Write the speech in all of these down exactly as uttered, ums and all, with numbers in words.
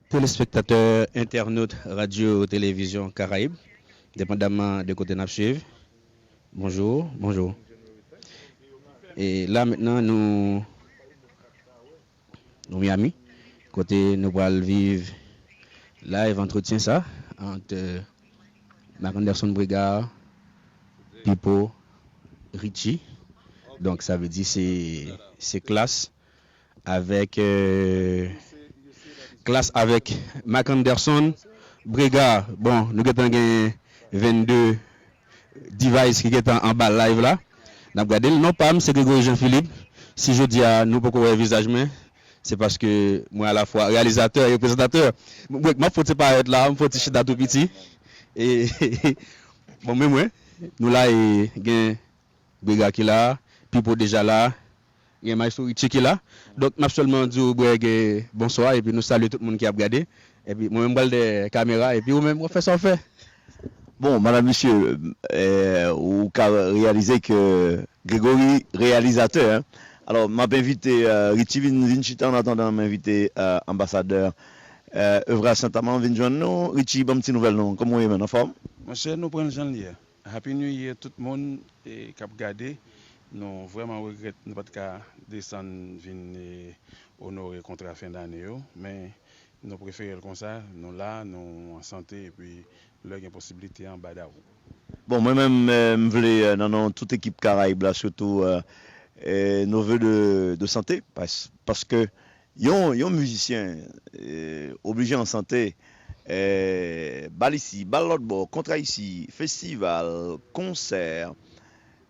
Telespektatè, entènot Radyo Televizyon Karayib, depandamman de kote n ap swiv, bonjou, bonjou. E la mentnan nou, nou Miami, kote nou pral viv live antretyen sa ant Marc Anderson Bregard, Pipo, Richie. Donk sa vle di se, se Klass avèk, euh, Klass avèk Marc Anderson Bregard. Bon, nou gentan gen vennde device ki gentan anba live la. N ap gade l. Non pa m, se Gregory Jean Philippe. Si jodi a nou poko wè vizaj mwen, se paske mwen alafwa reyalizatè e prezantatè. Mwen, m ap fè ti parèt la, m fè ti chita tou piti. E, bon, men mwen, nou la e gen Bregard ki la, Pipo deja la, gen Maestro Richie ki la. Donk, n ap sèlman di w, Brèg, bonswa, epi nou salye tout moun ki ap gade. Epi mwen menm, m pral dèyè kamera, epi ou menm, w ap fè sa w fè. Bon, madam, mesye, eh, ou ka reyalize ke Gregory, reyalizatè, hein. Alò, m ap envite, eh, Richie vin, vin chita, an atandan, m envite, eh, anbasadè, eh, Evra Saint-Amand vin jwenn nou. Richie, ban m ti nouvèl nou. Kòman w ye, menn? Anfòm? Monchè, nou pran l jan l ye. Happy New Year tout moun, eh, k ap gade. Nou vrèman regrèt nou pa t ka desann vin, eh, onore kontra fen dane yo, men nou prefere l konsa, nou la, nou an sante, epi lè gen posiblite an, badaw. Bon, mwen menm, eh, m vle, eh, nan non tout ekip Karayib la, sitou, eh, eh, nos vœux de, de santé, pas-, paske yon, yon mizisyen, eh, oblije an sante, eh, ba l isi, ba l lòt bò, kontra isi, festival, konsè,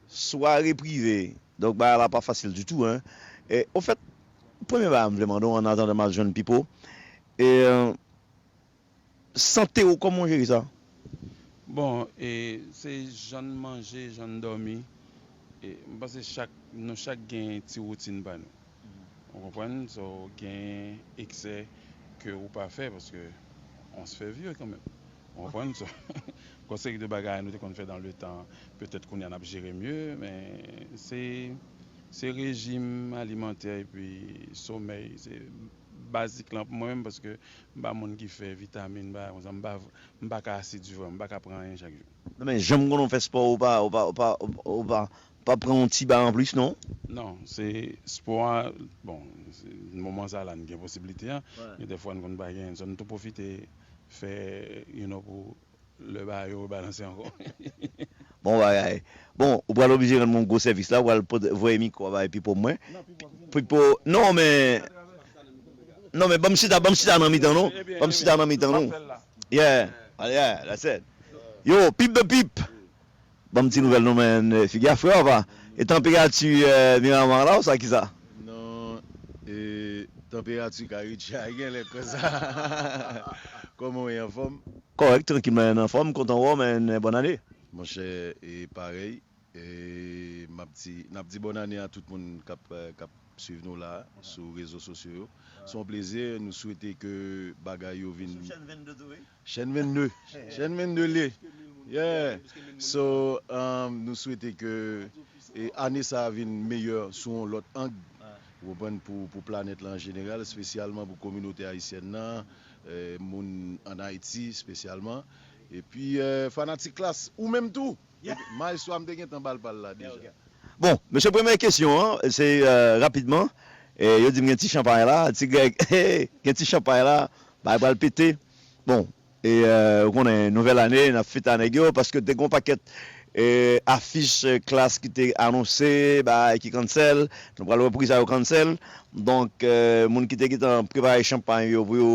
sware prive. Donk, bagay la pa fasil ditou, hein. E, ofèt, premye bagay m vle mande w, an atandan m al jwenn Pipo, e, sante w, kòman w jere sa? Bon, e, se jan n manje, jan n dòmi. E, m panse chak, nou chak gen ti woutin pa nou. Ou konprann? So, gen eksè ke ou pa fè, paske on se fait vieux kanmenm. Ou konprann? So, gon seri de bagay nou te konn fè dans le temps, petèt kounye a n ap jere mye, men se, se rejim alimantè epi somèy, se bazik lan pou mwen menm, paske m pa moun ki fè vitamin, bagay konsa, m pa, m pa ka asidi vrèman, m pa ka pran anyen chak jou. Non, men janm konnen w fè spò, ou pa, ou pa, ou pa, ou pa, ou pa pran yon ti ba anplis, non? Non, se spò a, bon, se, moman sa la, n gen posiblite a. Gen de fwa n konn pa gen, so n tou pwofite fè, you know, pou lè bagay yo rebalanse ankò. Bon bagay. Bon, ou pral oblije rann mwen yon gwo sèvis la, ou pral pote, voye mikwo a bay Pipo mwen. Pipo, non, men, non, men ban m chita, ban m chita nan mitan nou. Ban m chita nan mitan nou. Yeah, yeah, that's it. Yo, Pip the Pip. Ban m ti nouvèl nou, men, eh, figi a frè w pa. E tanperati, eh, Miramar la, ou sa ki sa? Non, e tanperati Kayiti a gen lè konsa. Kòman w ye, anfòm? Kòrèk, trankil, men, anfòm, kontan wè w, men, bòn ane. Monchè, e parèy, e m ap di, n ap di bòn ane a tout moun k ap, eh, k ap swiv nou la sou rezo sosyo yo. Se yon plezi, nou swete ke bagay yo vin. Sou chèn vennde tou, wi. Chèn vennde. Chèn vennde li ye. Yeah. So, um, nou swete ke, e, ane sa a vin meyè sou yon lòt ang. Ou konprann, pou, pou planèt la an jeneral, espesyalman pou kominote ayisyèn nan, e, moun ann Ayiti espesyalman. Epi, e, fanatik Klass, ou menm tou. Maestro a m te gentan ba l pa l la deja. Bon, mesye, premye kesyon an, se, e, rapidman. E, yo di m gen ti chanpay la, ti Grèg, gen ti chanpay la, bagay pral pete. Bon, e, e, ou konnen, nouvèl ane, n ap fete a nèg yo, paske te gen yon pakèt, e, afich, e, Klass ki te anonse, bagay ki cancel, nou pral wè poukisa yo cancel. Donk, e, moun ki te gentan prepare chanpay yo pou yo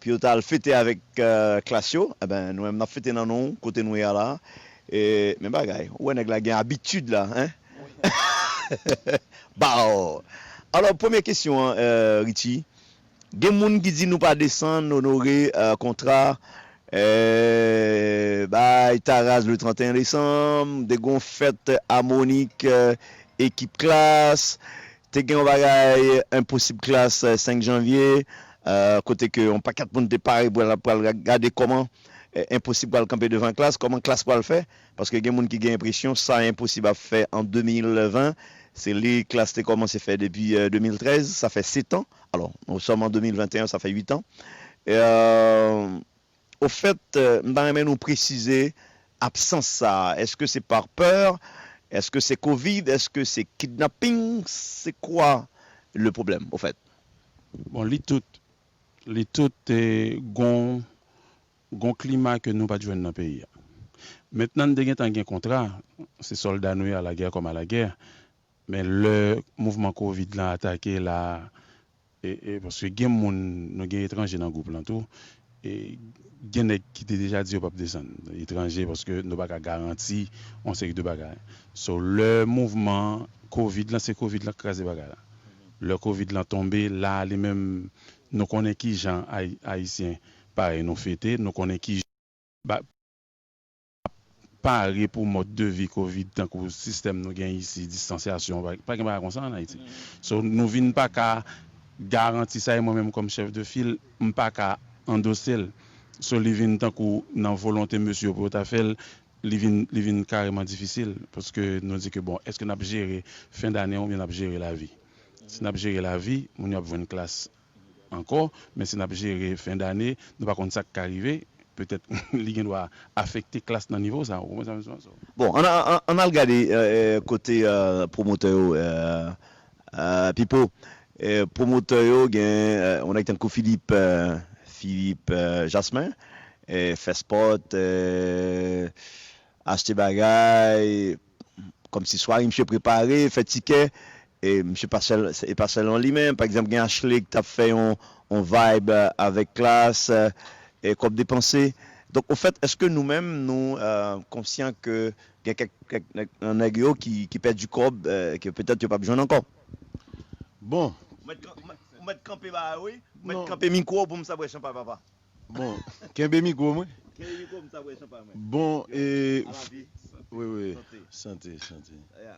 pou yo t al fete avèk, e, Klass yo, enben, nou menm n ap fete nan non w, kote nou ye a la. E, men bagay, ou wè nèg la gen abitid la, en? Baw! Alò, premye kesyon an, e, Richie, gen moun ki di nou pa desann onore, e, kontra, e, bay Taraz le trannteyen desanm, te gon fèt amonik, e, ekip Klass, te gen yon bagay Enposib Klass, e, senk janvye, e, kote ke yon pakèt moun te pare pou al, pou al gade kòman, e, Enposib pral kanpe devan Klass, kòman Klass pral fè, paske gen moun ki gen enpresyon sa Enposib ap fè an de mil ven, se li Klass te kòmanse fè depi, e, de mil trèz, sa fè sèt an. Alò, nou sòm an de mil venteyen, sa fè uit an. Euh, au fait, euh, m ta renmen nou presize absans sa a. Est-ce que c'est par peur? Est-ce que c'est covid? Est-ce que c'est kidnapping? C'est quoi le problème, au fait? Bon, li tout, li tout te gon, gon klima ke nou pa t jwenn nan peyi a. Mentnan, n te gentan gen kontra, se sòlda nou ye, à la guerre comme à la guerre. Men lè mouvman covid lan atake la, e, e, paske gen moun, nou gen etranje nan gwoup lan tou, e gen nèg ki te deja di yo p ap desann etranje paske nou pa ka garanti yon seri de bagay. So, lè mouvman covid lan, se covid lan k kraze bagay la. Lè covid lan tonbe, la li menm, nou konnen ki jan Ay- Ayisyen parèy nou fete, nou konnen ki jan ba- pare pou mòd de vi covid tankou sistèm nou gen isi, distansyasyon, pa, pa gen bagay konsa an Ayiti. So, nou vin pa ka garanti sa, e mwen menm kòm chèf de fil, m pa ka andose l. So, li vin tankou nan volonte mesye yo pou yo ta fè l, li vin, li vin kareman difisil, paske nou di ke bon, èske n ap jere fen dane oubyen n ap jere lavi? Si n ap jere lavi, moun yo ap jwenn klas ankò, men si n ap jere fen dane, nou pa konn sa k ka rive, petèt li gen dwa afekte klas nan nivo sa, ou konprann sa m di w? Bon, ann ann- ann al gade euh, euh, kote euh, pwomotè yo, euh, euh, Pipo. Euh, pwomotè yo gen euh, yon nèg tankou Philippe, euh, Philippe euh, Jasmin, euh, fè spot, euh, achte bagay, kòmsi sware misye prepare, fè tikè, e misye pa sèl, e pa sèlman li menm. Pa egzanp, gen Ashley ki t ap fè yon, yon vibe euh, avèk Klass, euh, e kòb depanse. Donk, ofèt, èske nou menm, nou euh, konsyan ke gen kèk, kèk nèg- nan nèg yo ki, ki pèdi kòb, euh, ke petèt yo p ap jwenn ankò? Bon, Ou mèt kan- ou mèt- ou mèt kanpe ba wi. Ou mèt Non. kanpe mikwo pou m sa bwè chanpay, papa. Bon, kenbe mikwo mwen. Kenbe mikwo pou m sa bwè chanpay, mwen. Bon, e. Alavi. Wi, wi. Santé. Santé, santé. Yeah.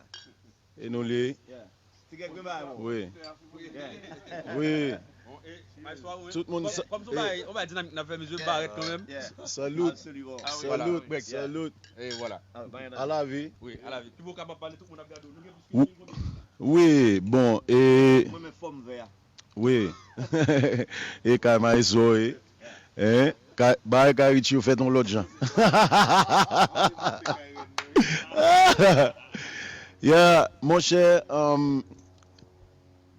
E nou li. Yeah. Ti kèk bagay, bon. Wi. Yeah. Wi. Bon, e, Maestro, wi. Tout moun Kòm- sa- Kòm sou bagay, on va dinamik n ap fè mezye barèt kanmenm. Yeah. Salut. Absolument. Ah oui, voilà. Salut, Yeah. salut. E voilà. Ah, bagay nan- Alavi. Wi, alavi. Pi bon kapab pale, tout moun ap gade w. Nou gen plis Ou- ke mil konbyen? Wi, bon, e. Mwen men fòm vè a. Wi. E kay Maestro, wi. Hein? Ka- Bagay Kay Richie yo fèt yon lòt jan. Ya, monchè, um,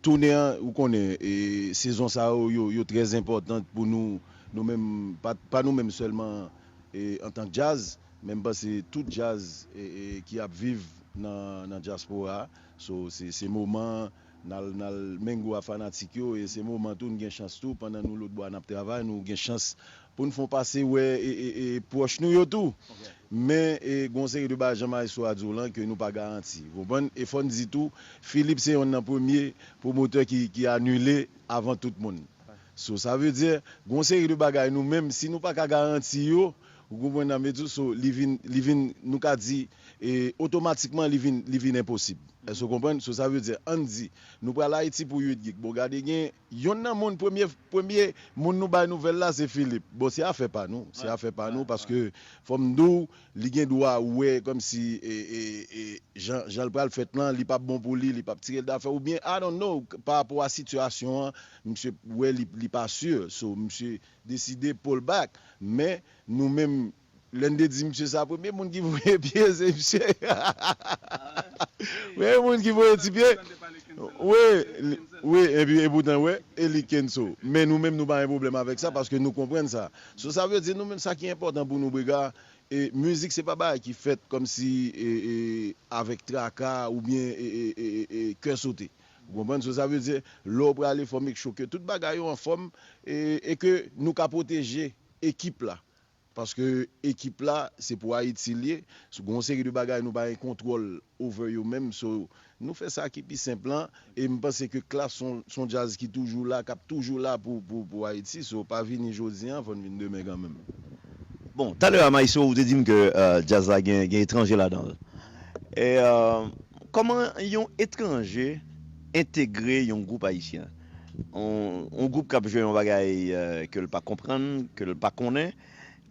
tounen an, ou konnen, e, sezon sa yo, yo, yo trè enpòtan pou nou, nou menm, pa, pa nou menm sèlman, e, antank djaz, men m panse tout djaz e, e, ki ap viv nan, nan dyaspora. So, se, se moman n al, n al mengo a fanatik yo, e se moman tou n gen chans tou, pandan nou lòt bò a n ap travay, nou gen chans pou n fè yon pase wè e, e, e, pwòch nou yo tou. Men, e, gen yon seri de bagay jan Maestro a di w lan ke nou pa garanti. Ou konprann? E fò n di tou, Philippe se yonn nan premye pwomotè ki, ki anile avan tout moun. So, sa vle di, gen yon seri de bagay nou menm, si nou pa ka garanti yo, ou konprann nan medyo, so, li vin, li vin, nou ka di, e, otomatikman, li vin, li vin enposib. Èske w konprann? So, sa vle di, ann di, nou pral Ayiti pou uit gig. Bon, gade gen yonn nan moun, premye, premye moun nou bay nouvèl la, se Philippe. Bon, se afè pa nou. Se afè pa nou, paske fò m di w, li gen dwa wè kòmsi e, e, e, jan, jan l pral fèt lan, li p ap bon pou li, li p ap tire l dafè, oubyen, I don't know, pa rapò a sitiyasyon an, misye wè li, li pa si. So, misye deside pull back. Men, nou menm, lè n te di misye sa, premye moun ki voye pye, se misye. Premye moun ki voye ti pye. Wi, li- wi, epi epoutan, wè, e li Kenzo. Men nou menm, nou pa gen pwoblèm avèk sa, paske nou konprann sa. So, sa vle di, nou menm, sa ki enpòtan pou nou, Brega, e mizik, se pa bagay ki fèt kòmsi e, e, avèk traka oubyen e, e, e, e, e, kè sote. Ou konprann? So, sa vle di, lè w prale fò make sure ke tout bagay yo anfòm e, e ke nou ka pwoteje ekip la. Paske ekip la, se pou Ayiti l ye. So, gen yon seri de bagay nou pa gen kontwòl over yo menm. So, nou fè sa ki pi senp lan. E m panse ke Klass se yon, se yon djaz ki toujou la, k ap toujou la pou, pou, pou Ayiti. So, pa vini jodi an, fò n vin demen kanmenm. Bon, talè a, Maestro, ou te di m ke euh, djaz la gen, gen etranje ladan l. E euh, kòman yon etranje entegre yon gwoup ayisyen? Yon, yon gwoup k ap jwe yon bagay euh, ke l pa konprann, ke l pa konnen,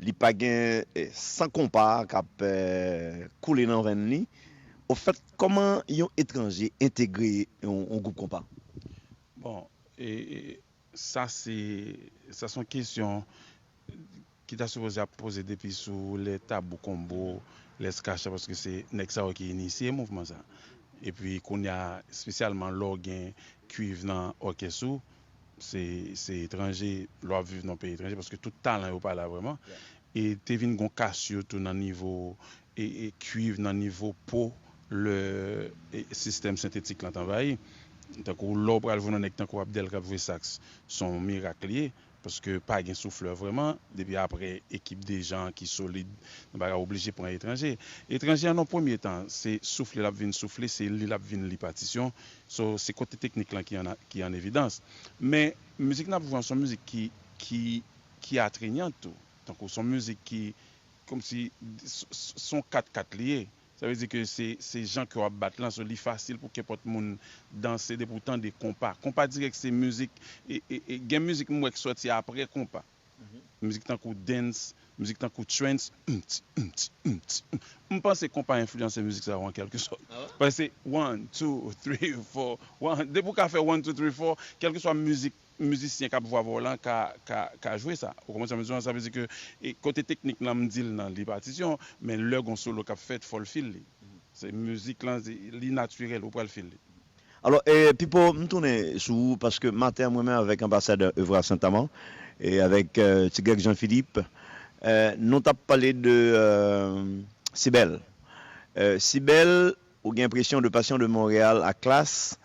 li pa gen eh, san konpa k ap eh, koule nan venn li. Ofèt, kòman yon etranje entegre yon, yon gwoup konpa? Bon, e, e, Sa se, sa se yon kesyon ki ta sipoze ap poze depi sou lè Tabou Combo, lè Skacha, paske se nèg sa yo ki inisye mouvman sa. Epi kounye a, espesyalman lè w gen kwiv nan òkès ou, se, se etranje, lè w ap viv nan peyi etranje, paske tout talan yo pa la vrèman. E te vin gon kasyo tou nan nivo e, e kwiv, nan nivo po, lè e, sistèm sentetik lan t anvayi. Tankou lè w pral jwenn yon nèg tankou Abdel k ap jwe saks, se yon mirak li ye, paske pa gen souflè vrèman, depi apre ekip Dejan ki solid, nou pa ka oblije pran etranje. Etranje an nan premye tan, se soufle l ap vin soufle, se li l ap vin li patisyon, so, se kote teknik lan ki an, ki an evidans. Men, mizik n ap jwe an, se yon mizik ki, ki, ki atrenyant tou. Tankou se yon mizik ki, kòmsi, s- s- s- se yon kat kat li ye. Sa vle di ke se, se jan ke w ap bat lan, so li fasil pou kenpòt moun danse depi w tande konpa. Konpa dirèk se mizik, e, e, e, gen mizik m wè k sòti apre konpa. Mizik tankou dance, mizik tankou trance, m t, m t, m t, m. M panse konpa enfliyanse mizik sa yo an kèlke sòt. Paske one, two, three, four, one, depi w ka fè one, two, three, four, kèlkeswa mizik mizisyen k ap jwe avè w lan ka, ka, ka jwe sa. Ou konprann sa m di w? Sa vle di ke e, kote teknik lan, m di l nan li patisyon, men lè gon solo k ap fèt, fò l feel li. Se mizik lan, se- li natirèl, ou pral feel li. Alò, e, Pipo, m tounen sou ou paske maten an, mwen menm avèk anbasadè Evra Saint-Amand e avèk e, Ti Grèg Jean Philippe, e, nou t ap pale de e, Sibèl. E, Sibèl, ou gen enpresyon de Passion de Montréal ak Klass,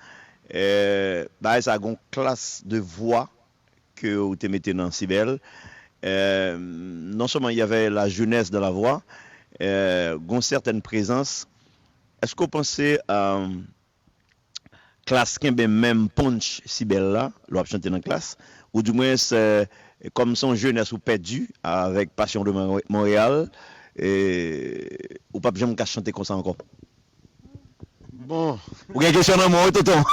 e, bagay sa gon klas de vwa ke ou te mete nan Sibèl. E, non sèlman y avait la jeunesse dans la voix, e, gon sètèn prezans. Èske w panse e, Klass kenbe menm punch Sibèl la, lè w ap chante nan Klass, oudimwens, e, kòm se yon jenès ou pèdi avèk Passion de Mon- Montréal, e, ou p ap janm ka chante konsa ankò? Bon, Ou gen kesyon nan men w, wi, tonton?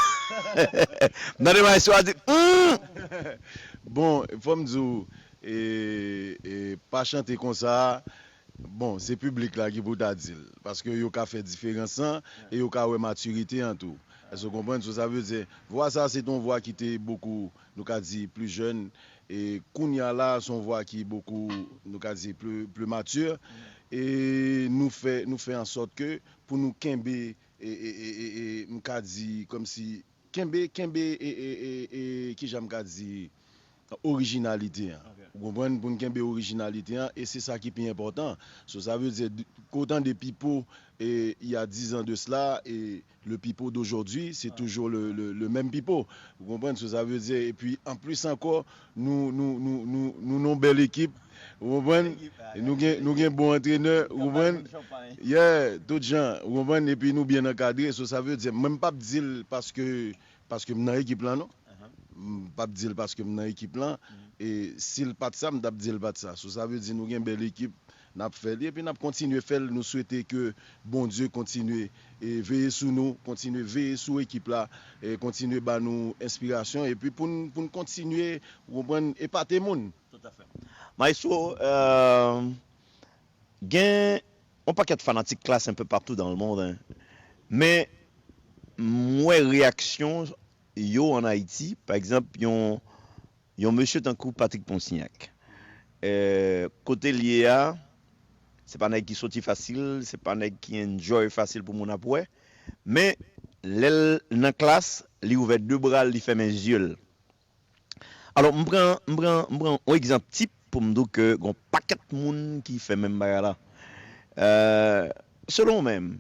M tande maestro a di, hmm! Bon, fò m di w, e, e, pa chante konsa, bon, se piblik la ki pou ta di l. Paske yo ka fè diferans lan e yo ka wè matirite an tou. Èske w konprann? So, sa vle di, vwa sa se t yon vwa ki te bokou, nou ka di, pli jèn. E kounye a la, se yon vwa ki bokou, nou ka di, pli, pli mati. E nou fè, nou fè an sòt ke pou nou kenbe, e, e, e, e, e, m ka di, kòmsi, kenbe, kenbe, e, e, e, e, kijan m ka di, orijinalite an. Ou konprann? Pou n kenbe orijinalite an, e se sa ki pi enpòtan. So, sa vle di, ke w tande Pipo, e, il y a dix ans de cela, e le Pipo d'aujourd'hui, c'est toujours le, le, le même Pipo. Ou konprann? So, sa vle di, epi, anplis ankò, nou, nou, nou, nou, nou nan yon bèl ekip. Ou konprann? Nou gen, nou gen bon antrenè, ou konprann? Yeah, tout jan, ou konprann? Epi nou byen ankadre. So, sa vle di, mwen, m p ap di l paske, paske m nan ekip lan, non. M p ap di l paske m nan ekip lan. E si l pa t sa, m t ap di l pa t sa. So, sa vle di nou gen bèl ekip, n ap fè li, epi n ap kontinye fè l. Nou swete ke Bondye kontinye e veye sou nou, kontinye veye sou ekip la, e kontinye ba nou enspirasyon, epi pou n, pou n kontinye, ou konprann, epate moun. Maestro, euh, gen yon pakèt fanatik Klass un peu partout dans le monde, hein. Men, m wè reyaksyon yo an Ayiti, pa egzanp, yon, yon mesye tankou Patrick Ponsignac. Euh, kote l ye a, se pa nèg ki soti fasil, se pa nèg ki enjoy fasil pou moun ap wè. Men, lè l nan Klass, li ouvè de bra l, li fèmen zye l. Alò, m pran, m pran, m pran yon egzanp tip pou m di w ke gon pakèt moun ki fè menm bagay la. Euh, selon w menm,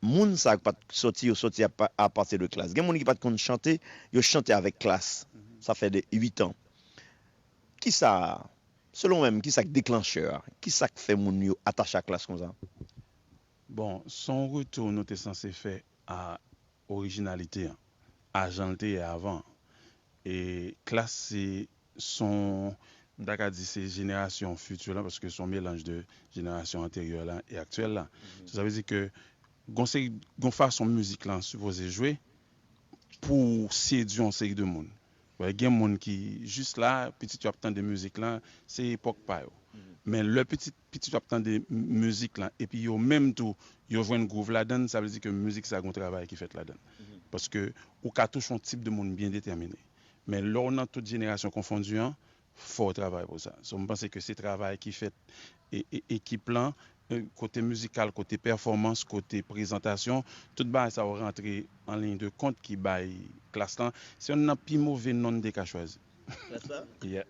moun sa yo k pa t soti, yo soti apa- apati de Klass. Gen moun ki pa t konn chante, yo chante avèk Klass. Sa fè de uit an. Kisa, selon w menm, kisa k deklanchè a? Kisa k fè moun yo atache a Klass konsa? Bon, se yon retou nou te sanse fè a orijinalite an, a jan l te ye avan. E Klass se, se yon, m ta ka di se jenerasyon fiti lan, paske se yon melanj de jenerasyon anteryè lan e aktyèl la. So, sa vle di ke gon seri, gon fason mizik lan sipoze jwe pou sedui yon seri de moun. Wè, gen moun ki jis la, pitit yo ap tande mizik lan, se epòk pa yo. Men lè pitit, pitit yo ap tande m- mizik lan, epi yo menm tou, yo jwenn gwouv ladan l, sa vle di ke mizik sa gon travay ki fèt ladan l. Paske ou ka touche yon tip de moun byen detèmine. Men lè w nan tout jenerasyon konfondi an, fò w travay pou sa. So, m panse ke se travay ki fèt e, e, ekip lan, e, kote mizikal, kote pèfòmans, kote prezantasyon, tout bagay sa yo rantre an liy de kont ki bay Klass lan. Se youn nan pi move non n te ka chwazi. Klass la? Yeah.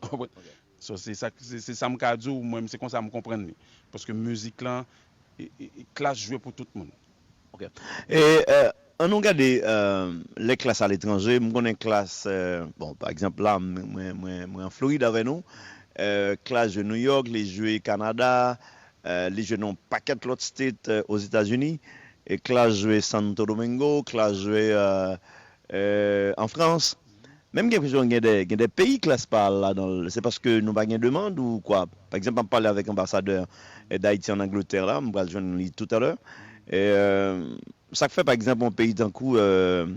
Ou konprann? So, se sa, se, se sa m ka di w, mwen, se konsa m konprann li. Paske mizik lan, e, e, e, Klass jwe pou tout moun. Ok. E, euh, an nou gade, euh, lè Klass aletranje, m konnen Klass, euh, bon, pa egzanp, la, mwen, mwen, mwen, mwen an Florid avè nou. Euh, Klass jwe New York, li jwe Kanada, euh, li jwe nan yon pakèt lòt state, euh, Ozetazini. E Klass jwe Santo Domingo, Klass jwe, euh, euh, an Frans. Men m gen enpresyon gen de, gen de peyi Klass pa al ladan l. Se paske nou pa gen demann ou kwa? Pa egzanp, m ap pale avèk anbasadè, eh, Dayiti ann Angletè la, m pral jwenn li toutalè. E, euh, sa k fè, pa egzanp, yon peyi tankou, euh,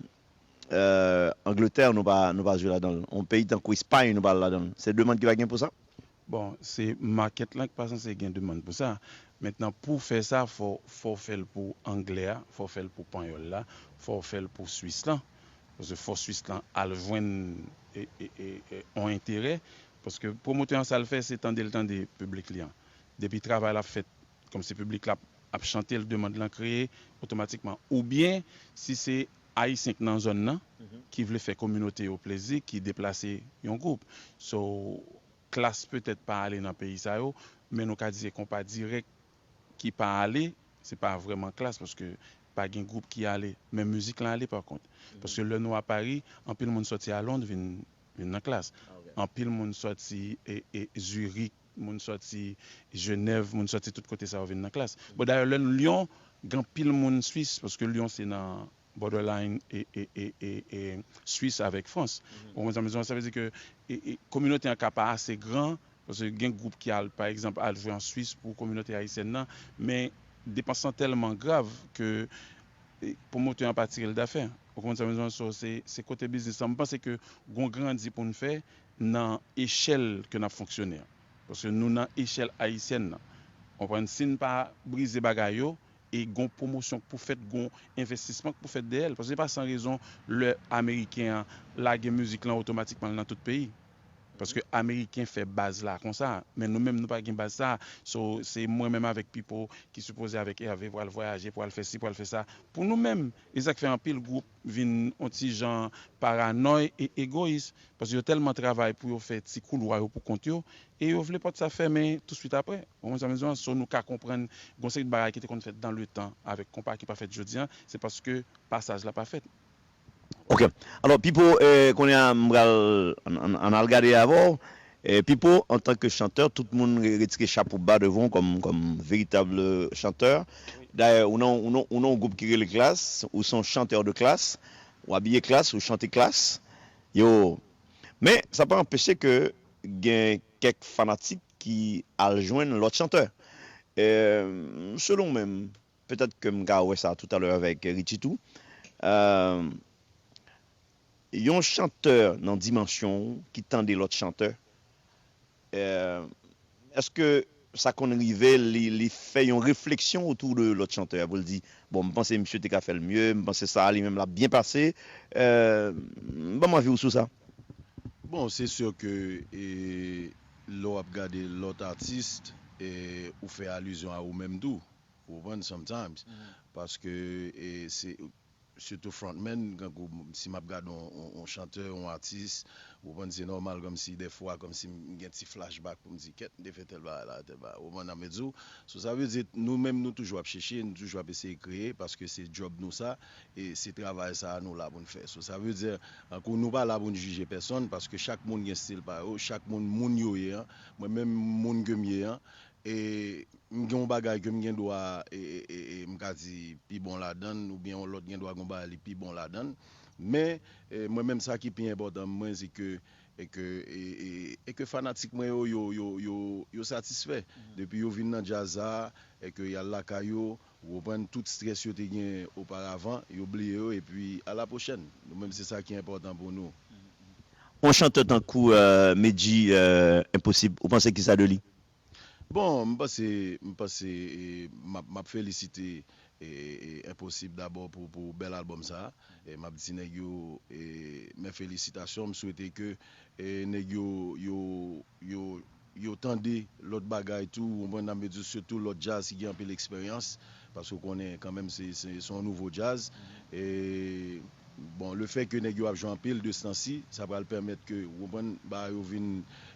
euh, Angletè, nou pa, nou pa jwe ladan l. Yon peyi tankou Espay, nou pa al ladan l. Se demann ki pa gen pou sa? Bon, se makèt lan ki pa sanse gen demann pou sa. Mentnan, pou w fè sa, fò, fò w fè l pou anglè a, fò w fè l pou panyòl la, fò w fè l pou Swis lan. Paske fò Swis lan al jwenn e, e, e, e, yon enterè. Paske pwomotè an, sa l fè, se tande l tande piblik li an. Depi travay la fèt, kòmsi piblik la ap chante l, demann lan kreye otomatikman. Oubyen, si se Ayisyen k nan zòn nan, ki vle fè kominote yo plezi, ki deplase yon gwoup. So, Klass petèt pa ale nan peyi sa yo, men nou ka di se konpa dirèk ki pa ale, se pa vrèman Klass, paske pa gen gwoup ki ale. Men mizik lan ale, pa kont. Paske lè nou a Pari, anpil moun sòti a Lond vin, vin nan Klass. Anpil moun sòti e, e Zurich, moun sòti Jenèv, moun sòti tout kote sa yo vin nan Klass. Bon, dayè, lè n Lyon, gen anpil moun Swis, paske Lyon se nan borderline e, e, e, e, e Swis avèk Frans. Ou konprann sa m di w? Sa vle di ke e, e, kominote an ka pa ase gran, paske gen gwoup ki al, pa egzanp, al jwe an Swis pou kominote ayisyèn nan, men depans lan tèlman grav ke e, pwomotè an pa tire l dafè. Ou konprann sa m di w? So, se, se kote biznis lan. M panse ke gon grandi pou n fè nan echèl ke n ap fonksyone an. Paske nou nan echèl ayisyèn nan. Ou konprann? Si n pa brize bagay yo, e gon pwomosyon k pou fèt, gon envestisman k pou fèt dèyè l. Paske se pa san rezon lè Ameriken an lage mizik lan otomatikman l nan tout peyi. Paske Ameriken fè baz la konsa. Men nou menm, nou pa gen baz sa. So, se mwen menm avèk Pipo ki sipoze avèk Hervé pral vwayaje, pral fè si, pral fè sa. Pou nou menm, e sa k fè anpil gwoup vin yon ti jan paranòy e egoyis. Paske yo tèlman travay pou yo fè ti koulwa yo pou kont yo, e yo vle pòt sa fèmen touswit aprè. Ou konprann sa m di w? So, nou ka konprann gon seri de bagay ki te konn fèt dans le temps avèk konpa ki pa fèt jodi an, se paske pasaj la pa fèt. Ok. Alò, Pipo, eh, kounye a, m pral, ann, ann, ann al gade avè w. Eh, Pipo, antanke chantè, tout moun re-, retire chapo ba devan w kòm, kòm veritab chantè. Dayè, ou nan, ou nan, ou nan yon gwoup ki rele Klass, ou se yon chantè de Klass, ou abiye Klass, ou chante Klass. Yo. Men, sa pa anpeche ke gen kèk fanatik ki al jwenn lòt chantè. Eh, selon w menm, petèt ke m ka wè sa toutalè avèk Richie tou. Euh, yon chantè nan dimansyon w ki tande lòt chantè, euh, èske sa konn rive li, li fè yon refleksyon otou de lòt chantè a pou l di, bon, m panse misye te ka fè l mye, m panse sa a li menm l ap byen pase. Euh, ban m avi w sou sa. Bon, se si ke e, lè w ap gade lòt atis, e, ou fè alizyon a ou menm tou. Ou konprann? Sometimes. Paske e, se, sitou frontman, kankou si m ap gade yon, yon, yon chantè, yon atis, ou konprann, se nòmal kòmsi dèfwa, kòmsi m gen ti flashback pou m di, kèt, m te fè tèl bagay la, tèl bagay. Ou konprann sa m vle di w? So, sa vle di, nou menm, nou toujou ap chèche, nou toujou ap eseye kreye, paske se djòb nou sa, e se travay sa a nou la pou n fè. So, sa vle di, kankou nou pa la pou n jije pèsonn, paske chak moun gen estil pa yo, chak moun, moun yo ye an, mwen menm, moun ke m ye an, e m gen yon bagay ke m gen dwa, e, e, e, e, m ka di pi bon ladan l, oubyen yon lòt gen dwa gen yon bagay li pi bon ladan l. Men, e, mwen menm, sa ki pi enpòtan mwen, se ke, e ke, e, e, e ke fanatik mwen yo, yo, yo, yo, yo satisfè. Depi yo vin nan djaz sa, e ke y al lakay yo, ou konprann, tout strès yo te gen oparavan, yo bliye yo, epi a la pwochèn. Nou menm, se sa ki enpòtan pou nou. Yon chantè tankou, euh, Medjy, euh, Enposib, ou panse kisa de li? Bon, m panse, m panse, e, m ap, m ap felisite, e, e, Enposib dabò pou, pou bèl albòm sa a. E m ap di nèg yo, e, men felisitasyon. M swete ke, e, nèg yo, yo, yo, yo tande lòt bagay tou, ou konprann, nan medya, sitou lòt djaz ki gen anpil eksperyans, paske w konnen kanmenm se, se, se yon nouvo djaz. E, bon, le fè ke nèg yo ap jwe anpil de stan si, sa pral pèmèt ke, ou konprann, bagay yo vin,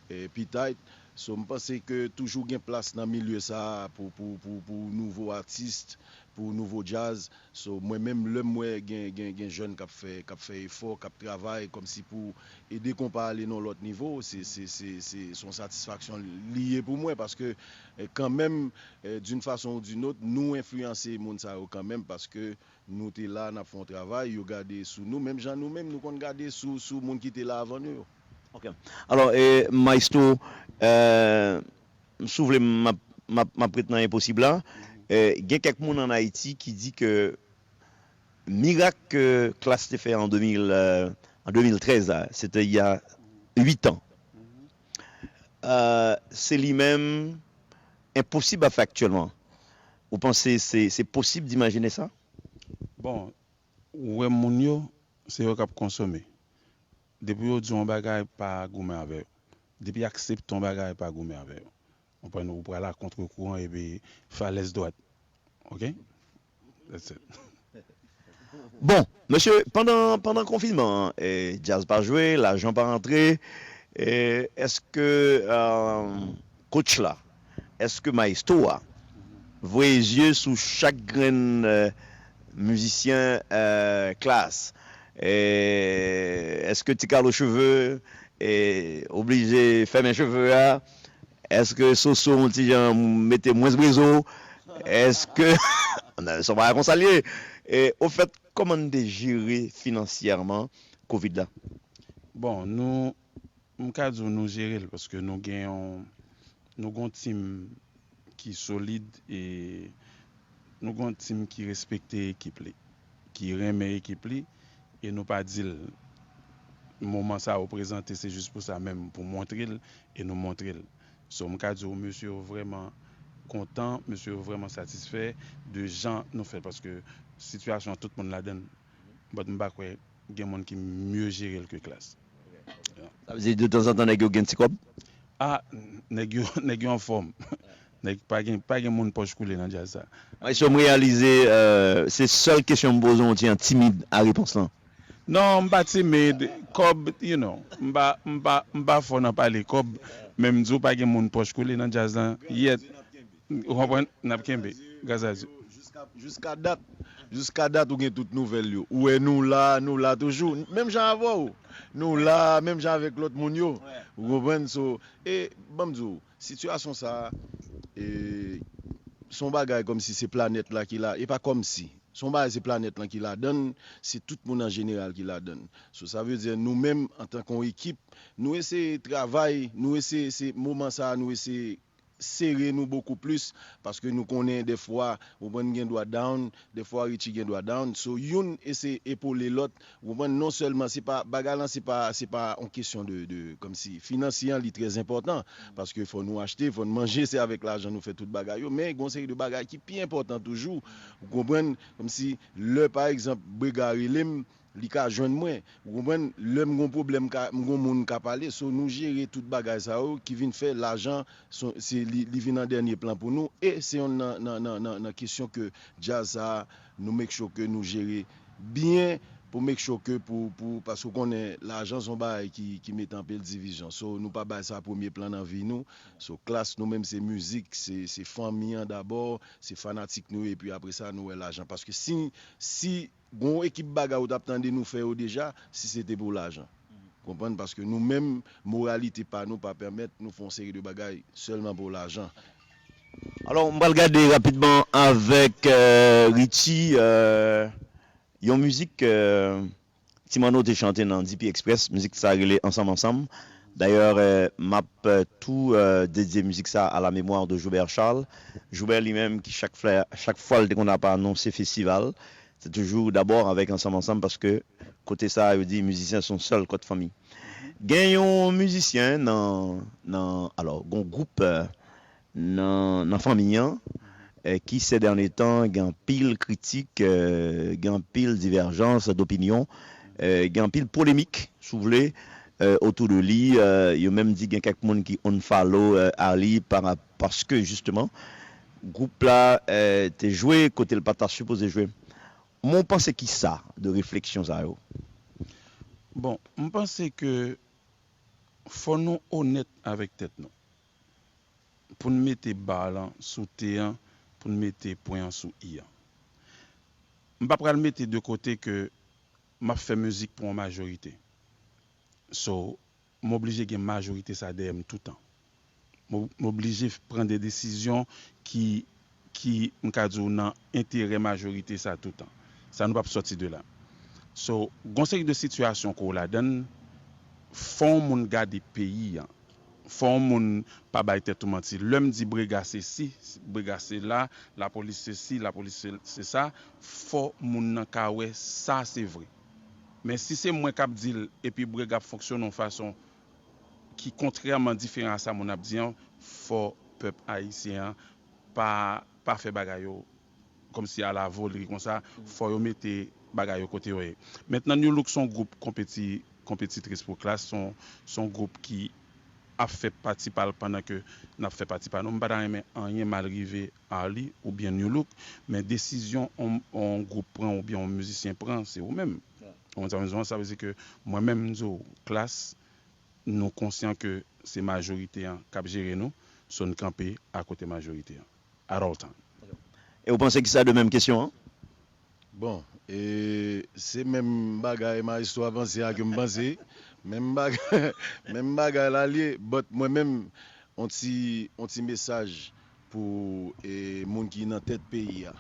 e, pi tight. So, m panse ke toujou gen plas nan milye sa a pou, pou, pou, pou nouvo atis, pou nouvo djaz. So, mwen menm, lè m wè gen, gen, gen jèn k ap fè, k ap fè efò, k ap travay, kòmsi pou ede konpa ale nan lòt nivo, se, se, se, se, se yon satisfaksyon li ye pou mwen, paske, eh, kanmenm, eh, d'une façon ou d'une autre, nou enfliyanse moun sa yo kanmenm, paske nou te la, n ap fè yon travay, yo gade sou nou, menm jan nou menm, nou konn gade sou, sou moun ki te la avan nou yo. Ok. Alò, eh, Maestro, eh, si w vle, m ap, m ap, m ap ret nan Enposib la. Eh, gen kèk moun ann Ayiti ki di ke mirak ke Klass te fè an de mil, eh, an de mil trèz la, se te il y a huit ans. Eh, se li menm Enposib ap fè aktyèlman. Ou panse se, se posib d'imajine sa? Bon, ou wè moun yo, se yo k ap konsome. Depi yo di w yon bagay, pa goumen avè yo. Depi y aksepte yon bagay, pa goumen avè yo. Ou konprann, ou pral a kontre kouran epi falèz dwat. Ok? That's it. Bon, mesye, pandan, pandan konfinman an, eh, djaz pa jwe, lajan pa rantre, eh, èske, eh, coach la, èske maestro a voye zye sou chak grenn, eh, mizisyen, eh, Klass? Eh, èske Ti Carlo Cheveux, eh, oblije fèmen cheve a? Èske Soso yon ti jan mete mwens brezo? Èske se yon bagay konsa l ye? E, ofèt, kòman n te jere finansyèman kovid la? Bon, nou, m ka di w nou jere l paske nou gen yon, nou gen yon tim ki solid e nou gen yon tim ki respekte ekip li, ki renmen ekip li, e nou pa di l moman sa yo prezante, se jis pou sa menm, pou montre l, e nou montre l. So, m ka di w, mesye yo vrèman kontan, mesye yo vrèman satisfè de jan nou fè l, paske sitiyasyon an tout moun ladan l. But m pa kwè gen moun ki mye jere l ke Klass. Sa vle di de tanzantan nèg yo gen ti kòb? Ah, nèg yo, nèg yo anfòm. Nèg pa gen, pa gen moun pòch koule nan djaz sa. Maestro, m reyalize, eh, se sèl kesyon m poze w, w ti jan timid a repons lan. Non, m pa timid. Kòb, you know, m pa, m pa, m pa fò nan pale kòb, men m di w pa gen moun pòch koule nan djaz lan yèt. Ou konprann? N ap kenbe. Gras a Dye. Jiska, jiska dat, jiska dat, ou gen tout nouvèl yo. Ou wè nou la, nou la toujou. Menm jan avè w. Nou la, menm jan avèk lòt moun yo. Ou konprann? So, e, ban m di w, sitiyasyon sa a, e, se yon bagay kòmsi se planèt la ki la. E pa kòmsi. Se yon bagay, se planèt lan ki ladan l, se tout moun an jeneral ki ladan l. So, sa vle di, nou menm, antanke yon ekip, nou eseye travay, nou eseye, se moman sa a, nou eseye sere nou bokou plis, paske nou konnen dèfwa, ou konprann, gen dwa down, dèfwa Richie gen dwa down. So, youn eseye epole lòt, ou konprann, non sèlman, se pa, bagay lan, se pa, se pa yon kesyon de, de, kòmsi, finansye an, li trè enpòtan, paske fò nou achte, fò nou manje, se avèk lajan nou fè tout bagay yo, men gen yon seri de bagay ki pi enpòtan toujou, ou konprann, kòmsi, lè, pa egzanp, Brega rele m, li ka jwenn mwen. Ou konprann? Lè m gon pwoblèm, m ka, m gon moun m ka pale. So, nou jere tout bagay sa yo ki vin fè lajan, se, se li, li vin an dènye plan pou nou. E se yonn nan, nan, nan, nan, nan kesyon ke djaz sa a, nou make sure ke nou jere byen pou make sure ke pou, pou, paske w konnen lajan se yon bagay ki, ki mete anpil divizyon. So, nou pa bay sa premye plan nan vi nou. So, Klass, nou menm se mizik, se, se fanmi an dabò, se fanatik nou ye, epi apre sa, nou wè lajan. Paske si, si gon ekip bagay ou t ap tande nou fè yo deja, si se te pou lajan. Konprann? Paske nou menm, moralite pa nou pa pèmèt nou fè yon seri de bagay sèlman pou lajan. Alò, m pral gade rapidman avèk, eh, Richie, eh, yon mizik, eh, Ti Manno te chante nan D P Express, mizik sa rele Ansanm Ansanm. Dayè, eh, m ap, eh, tou, eh, dedye mizik sa à la mémoire de Joubert Charles. Joubert li menm ki chak fwa, chak fwa l te konn ap anonse festival, se toujou dabò avèk Ansanm Ansanm, paske kote sa a, yo di mizisyen se yon sèl kòd fanmi. Gen yon mizisyen nan, nan, alò, gon gwoup, eh, nan, nan fanmi an, eh, ki, ces derniers temps, gen anpil kritik, eh, gen anpil divèjans dopinyon, eh, gen anpil polemik, si w vle, eh, otou de li. Eh, yo menm di gen kèk moun ki unfollow, eh, Arly pa, paske, jisteman, gwoup la, eh, te jwe kote l pa ta sipoze jwe. Men w panse ki sa de refleksyon sa yo? Bon, m panse ke fò nou onèt avèk tèt nou. Pou n mete ba lan sou te an, pou n mete pwen an sou i an. M pa pral mete de kote ke m ap fè mizik pou yon majorite. So, m oblije gen majorite sa dèyè m toutan. M, m oblije pran de desizyon ki, ki, m ka di w, nan enterè majorite sa toutan. Sa nou p ap sòti de la. So, gon seri de sitiyasyon ke w ladann, fò yon moun gade peyi an. Fò yon moun pa bay tèt ou manti. Lè m di brega se si, brega se la, lapolis se si, lapolis se, se sa, fò moun nan ka wè sa se vre. Men si se mwen k ap di l epi brega ap fonksyone yon fason ki kontrèman diferan a sa moun ap di an, fò pèp ayisyen an pa, pa fè bagay yo kòmsi alavoli konsa, fò yo mete bagay yo kote yo ye. Mentnan, New Look se yon gwoup konpeti, konpetitris pou Klass, se yon, se yon gwoup ki ap fè pati pa l pandan ke n ap fè pati pa nou. M pa ta renmen anyen mal rive Arly oubyen New Look, men desizyon yon, yon gwoup pran oubyen yon mizisyen pran, se ou menm. Ou konprann sa m di w an? Sa vle di ke mwen menm, m di w, Klass, nou konsyan ke se majorite an k ap jere nou, so n kanpe akote majorite an at all time. E w panse ki sa de menm kesyon an? Bon, e, se menm bagay maestro a panse a ke m panse. Menm bagay, menm bagay la l ye, but mwen menm, on ti, on ti mesaj pou e, moun ki nan tèt peyi a.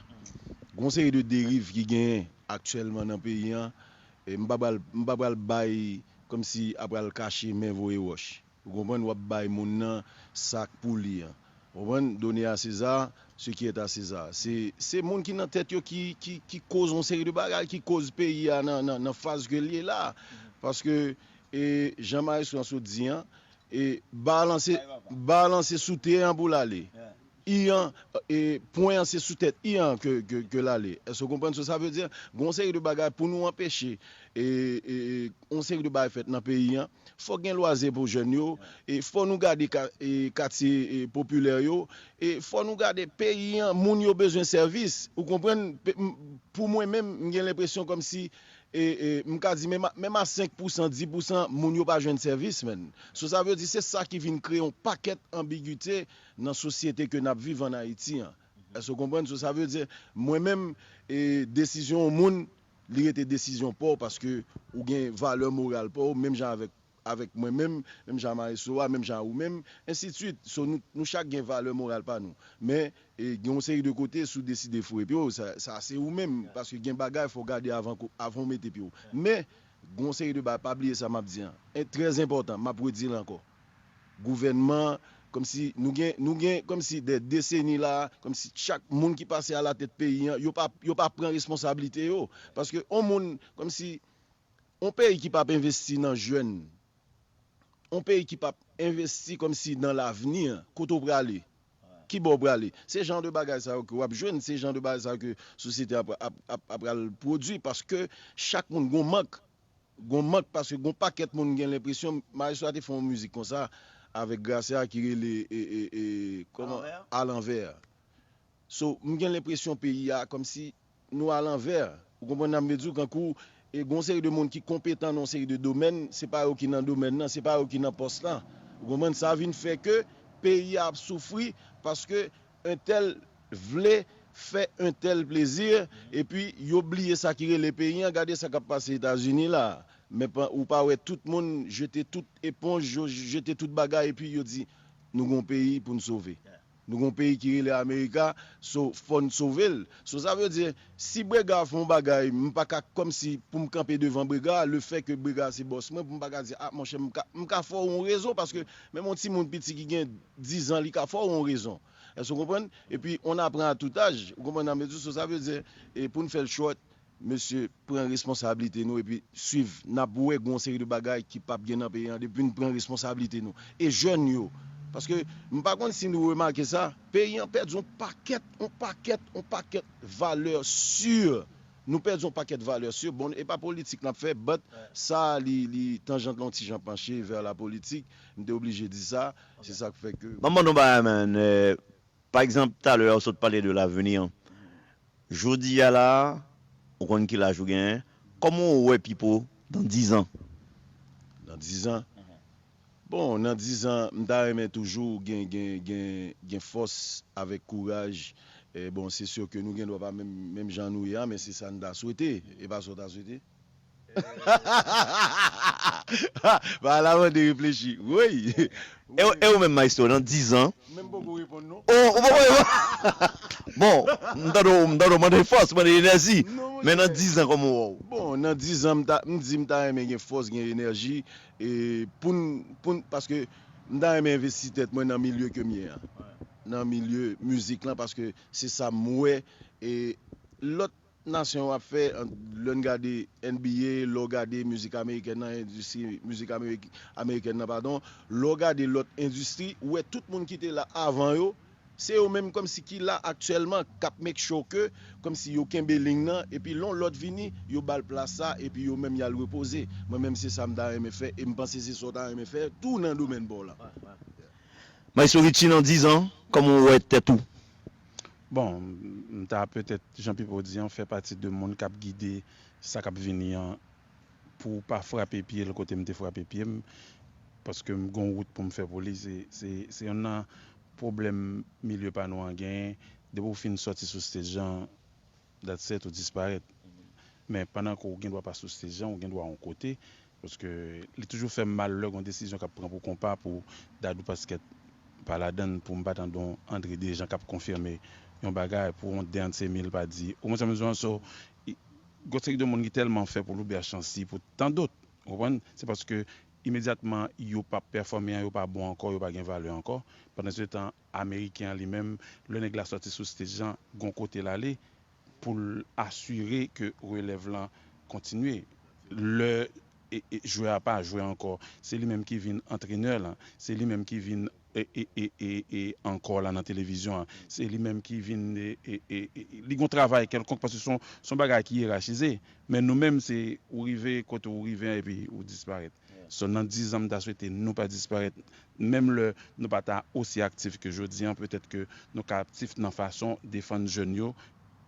Gon seri de deriv ki genyen aktyèlman nan peyi an, e m pa pral, m pa pral bay kòmsi a pral kache men voye wòch. Ou konprann? W ap bay moun nan sa k pou li an. Ou konprann? Donner à César ce qui est à César. Se, se moun ki nan tèt yo ki, ki, ki koz yon seri de bagay, ki koz peyi a nan, nan, nan faz ke l ye la. Paske, e, jan maestro an sot di an, e, ba lan se, ba lan se sou te an pou l ale. I an, e, pwen an se sou tèt i an ke, ke, ke l ale. Èske w konprann? So, sa vle di, gon seri de bagay pou nou anpeche, e, e, yon seri de bagay fèt nan peyi an. Fòk gen lwaze pou jèn yo, e fò nou gade ka, e, katye, e, popilè yo, e fò nou gade peyi an, moun yo bezwen sèvis. Ou konprann? Pe, m, pou mwen menm, m gen lenpresyon kòmsi, e, e, m ka di menm a, menm a senk pousan, dis pousan, moun yo pa jwenn sèvis, menn. So, sa vle di, se sa ki vin kreye yon pakèt anbigite nan sosyete ke n ap viv ann Ayiti an. Èske w konprann? So, sa vle di, mwen menm, e, desizyon yon moun, li rete desizyon pa w paske ou gen valè moral pa w, menm jan avèk, avèk mwen menm, menm jan maestro a, menm jan ou menm, ensidswit. So, nou, nou chak gen valè moral pa nou. Men, e, gen yon seri de kote, si w deside foure pye w, sa, sa se ou menm, paske gen bagay fò w gade avan, avan w mete pye w. Men, gen yon seri de bagay, pa bliye sa m ap di an. E, trè enpòtan, m ap redi l ankò. Gouvènman, kòmsi nou gen, nou gen kòmsi de deseni la, kòmsi chak moun ki pase alatèt peyi an, yo pa, yo pa pran responsablite yo. Paske yon moun, kòmsi, yon peyi ki p ap envesti nan jèn, yon peyi ki p ap envesti kòmsi nan lavni an, kote w prale? Ki bò w prale? Se jan de bagay sa yo ke w ap jwenn, se jan de bagay sa yo ke sosyete ap, ap, ap, ap pral pwodui, paske chak moun gon mank. Gon mank paske gon pakèt moun gen lenpresyon, maestro a te fè yon mizik konsa avèk Gracia ki rele e, e, e, kòman? Alanvè. So, m gen lenpresyon peyi a kòmsi nou alanvè. Ou konprann sa m vle di w? Kankou, e, gon seri de moun ki konpetan nan yon seri de domèn, se pa yo ki nan domèn nan, se pa yo ki nan pòs lan. Ou konprann? Sa vin fè ke peyi a ap soufri paske entèl vle fè entèl plezi, epi yo bliye sa ki rele peyi an. Gade sa k ap pase Etazini la. Men pa, ou pa wè tout moun jete tout eponj, yo jete tout bagay, epi yo di, nou gon peyi pou n sove. Nou gon peyi ki rele Amerika, so fò n sove l. So sa vle di, si Brega fè yon bagay, m pa ka kòmsi pou m kanpe devan Brega, lefètke Brega se bòs mwen, pou m pa ka di, a monchè, m ka, m ka fè w yon rezon, paske menm yon timoun piti ki gen dizan, li ka fè w yon rezon. Èske w konprann? Epi, on apprend à tout âge. Ou konprann sa m vle di? So, sa vle di, e pou n fè l short, mesye, pran responsablite nou epi swiv. N ap wè gon seri de bagay ki p ap gen nan peyi an depi n pran responsablite nou. E jèn yo, Paske m pa konn si nou remake sa, peyi an pèdi yon pakèt, yon pakèt, yon pakèt valè si. Nou pèdi yon pakèt valè si. Bon, e pa politik n ap fè, but sa li, li tanjant lan yon ti jan panche vè la politik. M te oblije di sa. Se sa k fè ke. Ban m mande w yon bagay, man. Eh, pa egzanp, talè a w sot pale de lavni an. Jodi a la, ou konn ki laj ou genyen. Kòman w wè Pipo dan dizan? Dan dizan? Bon, nan dizan, m ta renmen toujou gen, gen, gen, gen fòs avèk kouraj. E bon, se si ke nou gen dwa pa menm, menm jan nou ye a, men se sa n ta swete. E pa sa w ta swete? Ba la mande reflechi. Wi. E, e ou menm, Maestro, nan dizan? Menm poko reponn non. Oh, ou poko reponn? Bon, m tande w, m tande w mande fòs, mande enèji. Men nan dizan, kòman w wè w? Bon, nan dizan, m ta, m di m ta renmen gen fòs, gen enèji, e pou n, pou n, paske m ta renmen envesti tèt mwen nan milye ke m ye a. Nan milye mizik lan, paske se sa m wè, e lòt nasyon yo ap fè, lè n gade N B A, lè w gade mizik amerikèn nan, endistri mizik amerik-, amerikèn nan, padon, lè w gade lòt endistri, ou wè tout moun ki te la avan yo, se yo menm kòmsi ki la aktyèlman, k ap make sure ke, kòmsi yo kenbe liy nan, epi lè yon lòt vini, yo ba l plas sa, epi yo menm y al repoze. Mwen menm se sa m ta renmen fè, e m panse se sa w ta renmen fè tou nan domèn pa w la. Maestro Richie, nan dizan, kòman w wè tèt ou? Bon, m ta petèt, jan Pipo di an, fè pati de moun k ap gide sa k ap vini an pou w pa frape pye l kote m te frape pye m, paske m gon wout pou m fè pou li. Se, se, se youn nan pwoblèm milye pa nou an genyen. Depi w fin sòti sou stage an, that's it, ou disparèt. Men pandan ke w gen dwa pa sou stage an, ou gen dwa yon kote, paske li toujou fè m mal lè gon desizyon k ap pran pou konpa, pou Dadou Pasquet pa ladann, pou m pa tande yon André Dejean k ap konfime yon bagay, pou yon Deant Emile pa di, ou konprann sa m di w an? So, i, gon seri de moun ki tèlman fè pou Loubert Chancy, pou tan dòt, ou konprann? Se paske imedyatman yo p ap pèfòme an, yo pa bon ankò, yo pa gen valè ankò. Pandan se tan, Ameriken an li menm, lè nèg la sòti sou stage lan, gon kote l ale, pou l asire ke relèv lan kontinye. Lè, e, e, jwè a pa jwè ankò, se li menm ki vin antrenè lan, se li menm ki vin, e, e, e, e, e ankò la nan televizyon an, se li menm ki vin, e, e, e, e, li gon travay kèlkonk, paske se yon, se yon bagay ki yerachize. Men nou menm, se ou rive kote ou rive an epi ou disparèt. So, nan dizan, m ta swete nou pa disparèt. Menm lè nou pa ta osi aktif ke jodi an, petèt ke nou ka aktif nan fason defann jèn yo,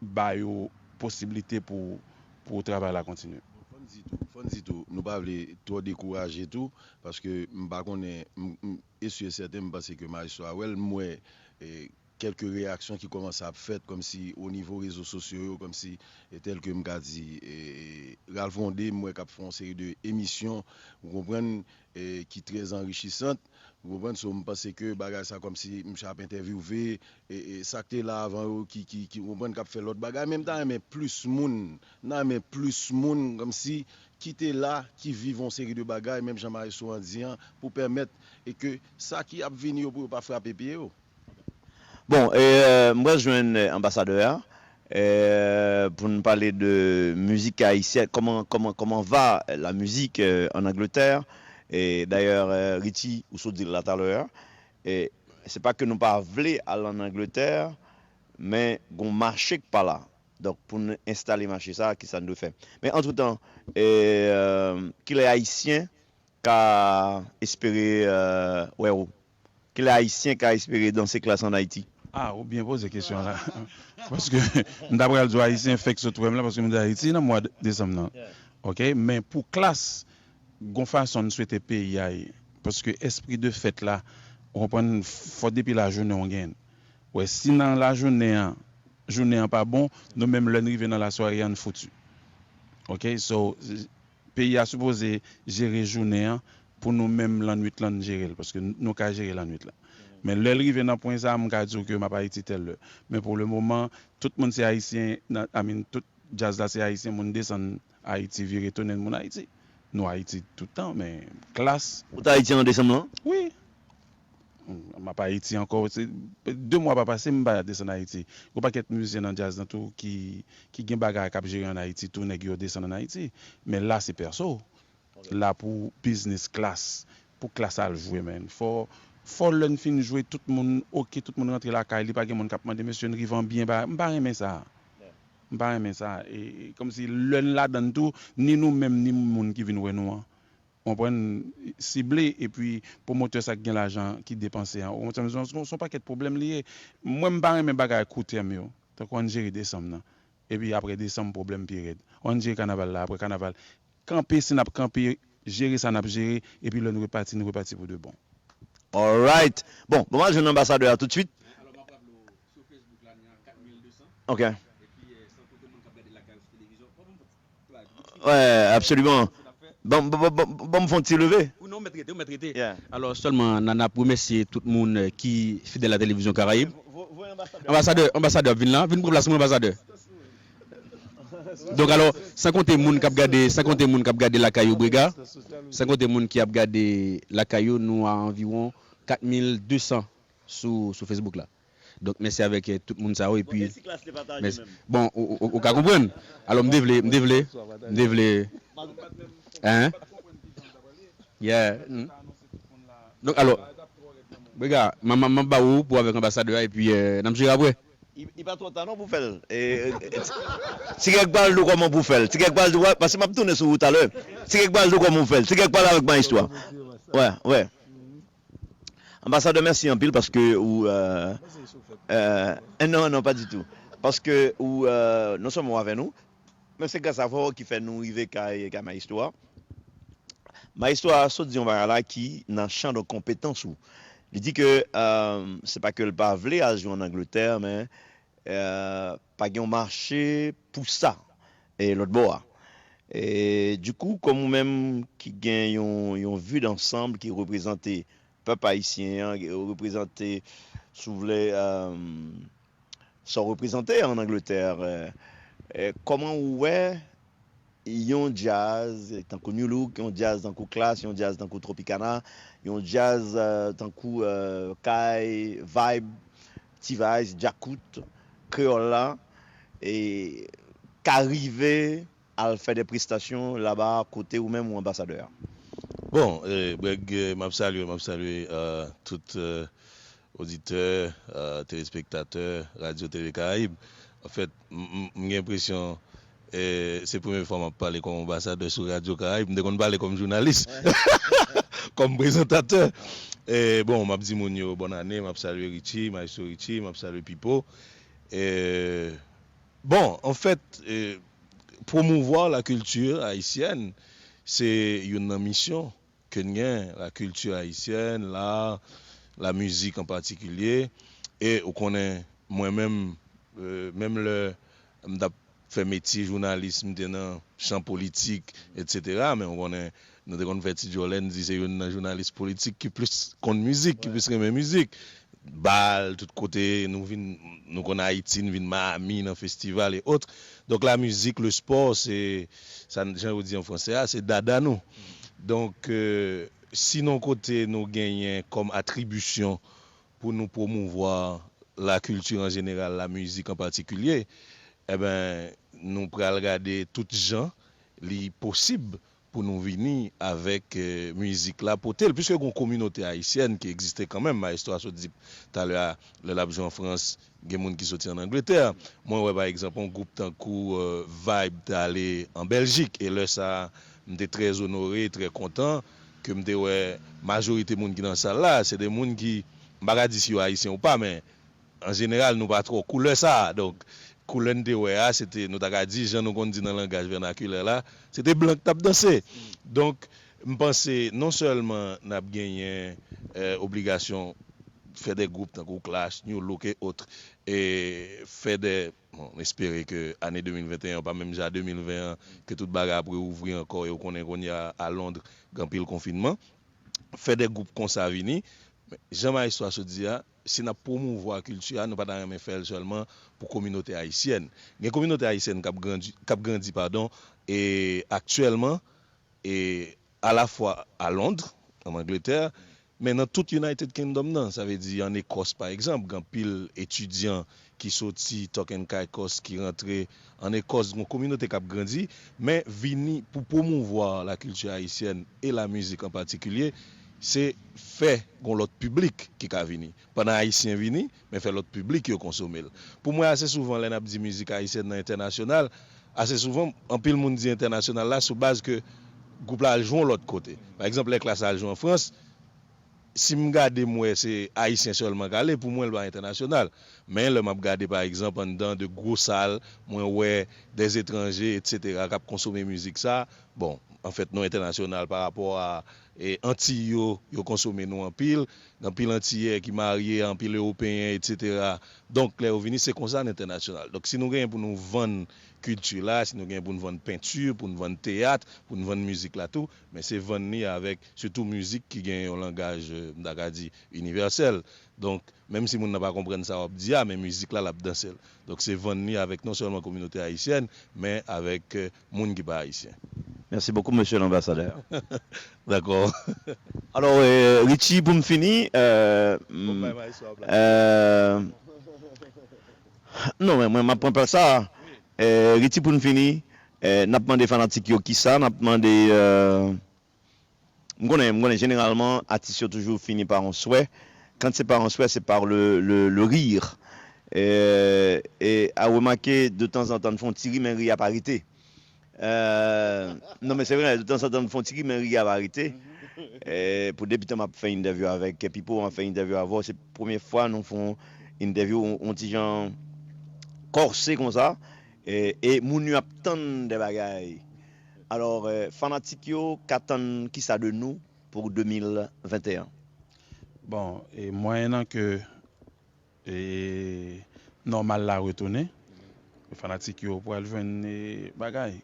ba yo posiblite pou, pou travay la kontinye. Fò n di tou, fò n di tou, nou pa vle twò dekouraje tou, paske m pa konnen, m, m, e si e sèten, m panse ke Maestro a wè l, m wè, e, kèlke reyaksyon ki kòmanse ap fèt, kòmsi o nivo rezo sosyo yo, kòmsi, e, tèl ke m ka di, e, e, Ralph Rondé, m wè k ap fè yon seri de emisyon, ou konprann, e, ki trè anrichisant, ou konprann, so, m panse ke bagay sa kòmsi misye ap entèvyouve, e, e, sa k te la avan yo, ki, ki, ki, ou konprann, k ap fè lòt bagay, men m ta renmen plis moun, m ta renmen plis moun, kòmsi, ki te la, ki viv yon seri de bagay, menm jan Maestro an di an, pou pèmèt, e ke sa ki ap vini yo, pou yo pa frape pye yo. Bon, e, euh, m pral jwenn, euh, anbasadè a, euh, pou n pale de mizik ayisyèn, comment, comment, comment va la musique, euh, en Angleterre. E dayè, euh, Richie, ou sot di l la talè, e se pa ke nou pa vle al ann Angletè, men gon mache k pa la. Donk, pou n enstale mache sa, kisa n dwe fè? Men antretan, e, euh, kilè Ayisyen ka espere, euh, wè ou? Kilè Ayisyen ka espere danse Klass ann Ayiti? Ah, ou byen poze kesyon la. Paske m ta pral di w Ayisyen fèk sot wè m la, paske m te Ayiti nan mwa de-, desanm nan. Ok, men pou Klass, gon fason n swete peyi a ye. Paske espri de fèt la, ou konprann, fò depi lajounen w genyen l. Wè, si nan lajounen an, jounen an pa bon, nou menm lè n rive nan lasware an, n fouti. Ok, so, peyi a sipoze jere jounen an pou nou menm lannwit lan n jere l, paske n-, nou ka jere lannwit lan. Men lè l rive nan pwen sa a, m ka di w ke m ap Ayiti tèl lè. Men pou le moman, tout moun se Ayisyen, nan, I mean, tout djaz la se Ayisyen, moun desann Ayiti vire tounen moun Ayiti. Nou Ayiti tout tan, men Klass. Ou t Ayiti an desanm lan? Wi. M ap Ayiti ankò, se de mwa pa pase m pa desann Ayiti. Gon pakèt mizisyen nan djaz lan tou ki, ki gen bagay k ap jere ann Ayiti tou, nèg yo desann ann Ayiti. Men la se pèso. La pou biznis Klass, pou Klass al jwe, men. Fò, fò lè n fin jwe, tout moun oke, tout moun rantre lakay li, pa gen moun k ap mande, "Mesye, n rive an byen?" M pa renmen sa. M pa renmen sa. E, e, kòmsi lè n ladan l tou, ni nou menm, ni moun ki vin wè nou an, w konprann, sible, epi pwomotè sa k gen lajan ki depanse an. Ou konprann, se yon, se yon pakèt pwoblèm li ye. Mwen, m pa renmen bagay koutèm yo. Tankou ann jere desanm nan. Epi apre desanm, pwoblèm pi rèd. Ann jere kanaval la, apre kanaval. Kanpe, si n ap kanpe, jere sa n ap jere, epi lè n repati, n repati pou de bon. Alright. Bon, bon, m al jwenn anbasadè a tout swit. Ok. Wè, absoliman. Bon, bon, bon, bon, bon, m fè yon ti leve. Ou non, mèt rete, ou mèt rete. Alò, sèlman, n a, n ap remèsye tout moun eh, ki fidèl a Televizyon Karayib. Anbasadè, anbasadè ap vin la. Vin pran plas mwen, anbasadè. Donk, alò, san konte moun k ap gade, san konte moun k ap gade lakay yo, Brega, san konte moun ki ap gade lakay yo, nou a anviwon kat mil de san sou, sou Facebook la. Donk, mèsi avèk eh, tout moun sa yo. Epi, mèsi. Bon, ou, ou, ou ka konprann. Alò, m te vle, m te vle, m te vle. Hein? Yeah. Donk, alò, Brega, m ap ba ou pou avèk anbasadè a, epi eh, n ap jere apre. Li pa twò ta non pou fè l. Ti Grèg pral di w kòman pou fè l. Ti Grèg pral di w, paske m ap tounen sou ou talè. Ti Grèg pral di w kòman pou fè l. Ti Grèg pale avèk Maestro a. Wè, wè. Anbasadè, mèsi anpil paske ou. Euh, euh, non, non, pa ditou. Paske ou, euh, non sèlman ou avè nou, men se gras a vou ki fè nou rive kay, kay Maestro a. Maestro a sot di yon bagay la ki nan chan de konpetans ou. Li di ke euh, se pa ke l pa vle al jwe an Angletè, men euh, pa gen yon mache pou sa e lòt bò a. E dikou, kòm ou menm ki gen yon, yon vi dansanm ki reprezante pèp ayisyen an, ki reprezante, si w vle, euh, sa w reprezante an Angletè, euh, euh, kòman ou wè yon djaz tankou Nu Look, yon djaz tankou Klass, yon djaz tankou Tropicana, yon djaz euh, tankou euh, Kay, Vibe, T-Vice, Djakout, Kreyòl la, e ka rive al fè de prestasyon laba kote ou menm ou anbasadè a? Bon, eh, Brèg, eh, m ap salye, m ap salye euh, tout euh, oditè, euh, telespektatè Radyo Tele Karayib. Anfèt, m, m, m gen enpresyon eh, se premye fwa m ap pale kòm anbasadè sou Radyo Karayib. M te konn pale kòm jounalis, kòm prezantatè. Eh, bon, m ap di moun yo bòn ane, m ap salye Richie, Maestro Richie, m ap salye Pipo. Eh, bon, anfèt, eh, promouvoir la culture haïtienne, se youn nan misyon ke n gen, la culture haïtienne, l'art, la musique en particulier. E ou konnen, mwen menm, euh, menm lè m t ap fè metye jounalis, m te nan chan politik, etsetera. Men ou konnen, nou te konn fè ti djòlè, n di se youn nan jounalis politik ki plis konn mizik, ki plis renmen mizik. Bal, tout kote, nou vin, nou konn Ayiti, n vin Miami nan festival e ot. Donk, la mizik, le spò, se, sa, jan yo di an fransè a, se dada nou. Donk, euh, si nan yon kote nou genyen kòm atribisyon pou nou pwomouvwa la kilti an jeneral, la mizik an patikilye, enben, nou pral gade tout jan li posib pou nou vini avèk eh, mizik la, pote l. Piske gen yon kominote ayisyèn ki egziste kanmenm, Maestro a sot di talè a, lè l ap jwe an Frans, gen moun ki soti an Angletè. Mwen wè, pa egzanp, yon gwoup tankou eh, Vibe t ale an Bèljik, e lè sa a, m te trè onore, trè kontan ke m te wè majorite moun ki nan sal la, se de moun ki, m pa ka di si yo ayisyen ou pa, men an jeneral, nou pa twò koulè sa a. Donk, koulè n te wè a, se te, nou ta ka di, jan nou konn di nan langaj vènakilè la, se te blan k t ap danse. Donk, m panse non sèlman n ap genyen eh, obligasyon fè de gwoup tankou Clash, New Look e ot, e fè de, bon, m espere ke ane de mil venteyen an pa menm jan a de mil ven an, ke tout bagay ap reouvri ankò, e ou konnen kounye a, a Londres, gen anpil konfinman. Fè de gwoup konsa vini, men jan Maestro a sot di a, si n ap pwomouvwa kilti a, nou pa ta renmen fè l sèlman pou kominote ayisyèn. Gen kominote ayisyèn k ap grandi, k ap grandi, padon, e aktyèlman, e alafwa a Londres, an Angletè, men nan tout United Kingdom nan, sa vle di an Ekòs, pa egzanp, gen anpil etidyan ki soti Turk and Caicos, ki rantre an Ekòs, gen yon kominote k ap grandi, men vini pou pwomouvwa la kilti ayisyèn e la mizik an patikilye, Se fè gon lòt piblik ki ka vini. Pandan Ayisyen vini, men fè lòt piblik yo konsome l. Pou mwen, ase souvan, lè n ap di mizik ayisyèn nan entènasyonal, ase souvan, anpil moun di entènasyonal la sou baz ke gwoup la al jwe yon lòt kote. Pa egzanp, lè Klass al jwe an Frans, si m gade, m wè se Ayisyen sèlman k ale, pou mwen, l pa entènasyonal. Men lè m ap gade, pa egzanp, anndan de gwo sal, mwen wè dèzetranje, etsetera, k ap konsome mizik sa. Bon, anfèt, nou entènasyonal pa rapò a, e, Antiy yo, yo konsome nou anpil. Gen anpil Antiyè ki marye a anpil Ewopeyen, etsetera. Donk, lè yo vini, se konsa n entènasyonal. Donk, si nou genyen pou nou vann kilti la, si nou genyen pou n vann penti, pou n vann teyat, pou n vann mizik la tou, men se vann li avèk sitou mizik ki gen yon langaj, e, m ta ka di, inivèsèl. Donk, menm si moun nan pa konprann sa w ap di a, men mizik la, l ap danse l. Donk, se vann li avèk non sèlman kominote ayisyèn, men avèk, e, moun ki pa ayisyen. Merci beaucoup, monsieur l'ambassadeur. Dakò. Alors, euh, Richie, pou m fini, euh, Bon, bay maestro ap la. euh, non, men mwen, m ap pran plas sa. Euh, Richie, pou n fini, euh, n ap mande fanatik yo kisa, n ap mande, euh, m konnen, m konnen jeneralman, atis yo toujou fini pa yon swè. Kan se pa yon swè, se pa le, le, le rire. Euh, e a remake, de tanzantan, n fè yon ti ri, men ri a pa rete. Euh, non, men se vre, de tanzantan, n fè yon ti ri, men ri a pa rete. Euh, pou debitan, m ap fè entèvyou avèk Pipo, m ap fè entèvyou avè w. Se premye fwa nou fè yon entèvyou, yon, yon ti jan kòse konsa. E, e moun yo ap tann de bagay. Alò, euh, fanatik yo ka tann kisa de nou pou de mil venteyen? Bon, e mwayennan ke e nòmal la retounen, fanatik yo pral jwenn e bagay.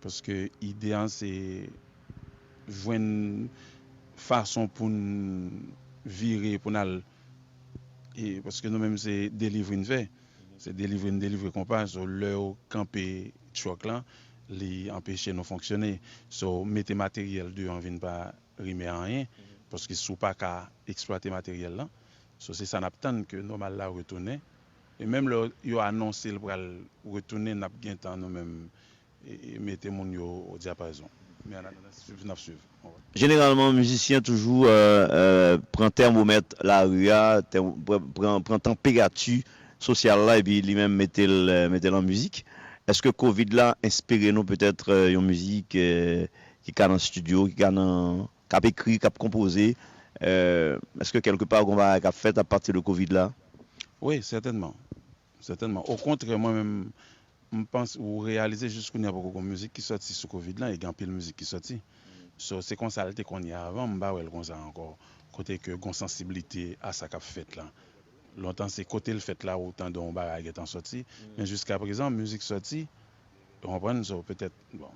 Paske ide an se jwenn fason pou n vire, pou n al e paske nou menm se delivre n fè. Se delivre n delivre konpa. So, lè yo kanpe truck lan, li anpeche nou fonksyone. So, mete materyèl deyò an vin pa rime anyen. Paske si w pa ka eksplwate materyèl lan, so se sa n ap tann ke nòmal la retounen. E menm lè yo anonse l pral retounen, n ap gentan nou menm e, e mete moun yo o dyapazon. Men an atandan, swiv n ap swiv. Jeneralman, mizisyen toujou euh, euh, pran tèmomèt lari a, tèm- pran, pran, pran tanperati sosyal la, epi li menm mete l, euh, mete l an mizik. Èske kovid la enspire nou petèt euh, yon mizik euh, ki ka nan estidyo, ki ka nan, k ap ekri, k ap konpoze? Euh, èske kèlkepa gon bagay k ap fèt apati de kovid la? Wi, sètènman. Sètènman. Okontrè, mwen menm, m panse ou reyalize jis kounye a poko gon mizik ki sòti sou kovid lan, e gen anpil mizik ki sòti. So, se konsa l te konn ye avan, m pa wè l konsa ankò. Kote ke gon sansiblite a sa k ap fèt la. Lontan se kote l fèt la ou tande yon bagay gentan sòti. Men jiskaprezan, mizik sòti, ou konprann, so petèt, bon,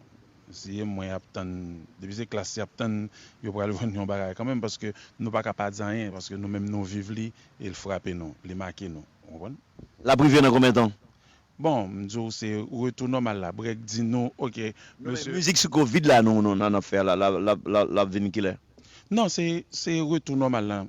si e mwen y ap tann, depi se Klass y ap tann, yo pral jwenn yon bagay kanmenm, paske nou pa ka pa di anyen, paske nou menm nou viv li, e l frape nou, li make nou, ou konprann? L ap rive nan konbyen tan? Bon, m di w se retou nòmal la, Brèk di nou, oke, Non, men mesye. Mizik sou kovid la nou, nou nan ap fè la, l ap, l ap, l ap, l ap vin kilè? Non, se, se retou nòmal la.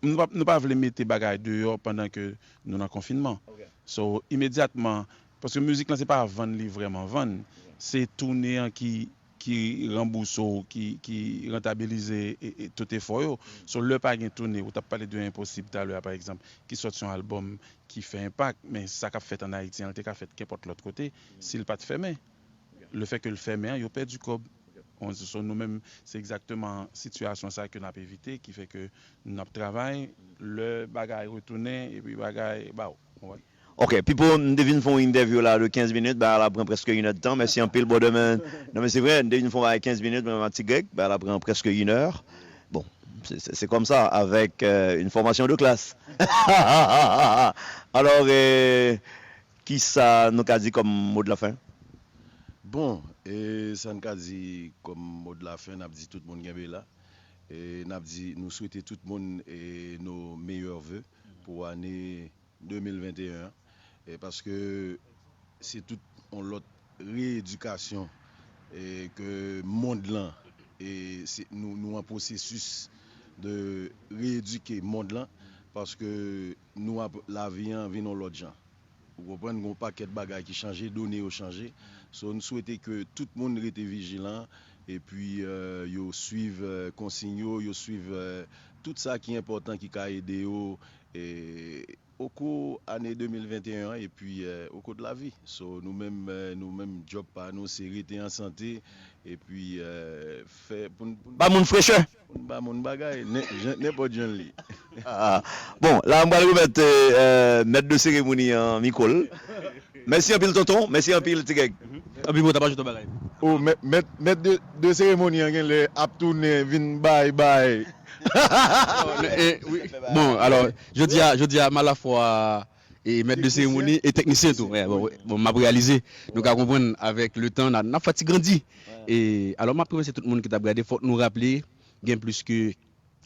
Nou pa, nou pa vle mete bagay deyò pandan ke nou nan konfinman. So, imedyatman, paske mizik lan se pa vann li vrèman vann, se toune an ki, ki ranbouse w, ki, ki rantabilize e, e, tout efò yo. So, lè pa gen toune, ou t ap pale de Enposib talè a, pa egzanp, ki sòti yon albòm ki fè enpak, men sa k ap fèt ann Ayiti an, l te ka fèt kenpòt lòt kote, si l pa t fèmen. Lefètke l fèmen an, yo pèdi kòb. Ou konprann? So, nou menm, se egzakteman sitiyasyon sa ke n ap evite, ki fè ke n ap travay, lè bagay retounen, epi bagay, ba w. Ou konprann? Ok, Pipo, m te vin fè yon entèvyou la de kenz minit, bagay la pran prèske inèdtan. Mèsi anpil, bon demen. Non, men se vre, m te vin fè yon bagay kenz minit, mwen, Mati Grèk, bagay la pran prèske inè. Bon, se, se, se kòmsa, avèk euh, une formation de classe. Alors, euh, kisa nou ka di kòm mot de la fin? Bon, e sa n ka di kòm mot de la fin, n ap di tout moun kenbe la. E n ap di, nou swete tout moun e nos meilleurs vœux pou ane de mil venteyen an. E paske se tout yon lòt reyedikasyon e ke mond lan, e se, nou, nou an pwosesis de reyedike mond lan, paske nou ap, lavi an vin yon lòt jan. Ou konprann, gen yon pakèt bagay ki chanje, done yo chanje. So, n swete ke tout moun rete vijilan, Epi, euh, yo swiv, euh, konsign yo, yo swiv, euh, tout sa ki enpòtan ki ka ede yo, e, okou ane de mil venteyen an, epi, euh, okou de la vi. So, nou menm, euh, nou menm, djòb pa nou, se rete an sante, epi, euh, fè pou n, pou n ba moun frechè. Pou n ba moun bagay, nen-, jan, nenpòt jan l ye. Ah, bon, la, m pral remèt, euh, euh, mèt de seremoni an mikwo l. Mèsi anpil, tonton. Mèsi anpil, Ti Grèg. Anpil, bon, ta pa ajoute yon bagay. Oh, mèt, mèt, mèt de, de seremoni an genlè ap tounen vin bay, bay. Oh, e, wi. Bon, alò, jodi a, jodi a, m alafwa e mèt de seremoni e teknisyen tou. Wè, bon, bon, m ap reyalize. Nou ka konprann avèk le tan, n a, n ap fè ti grandi. E, alò, m ap remèsye tout moun ki t ap gade. Fòk nou raple, gen plis ke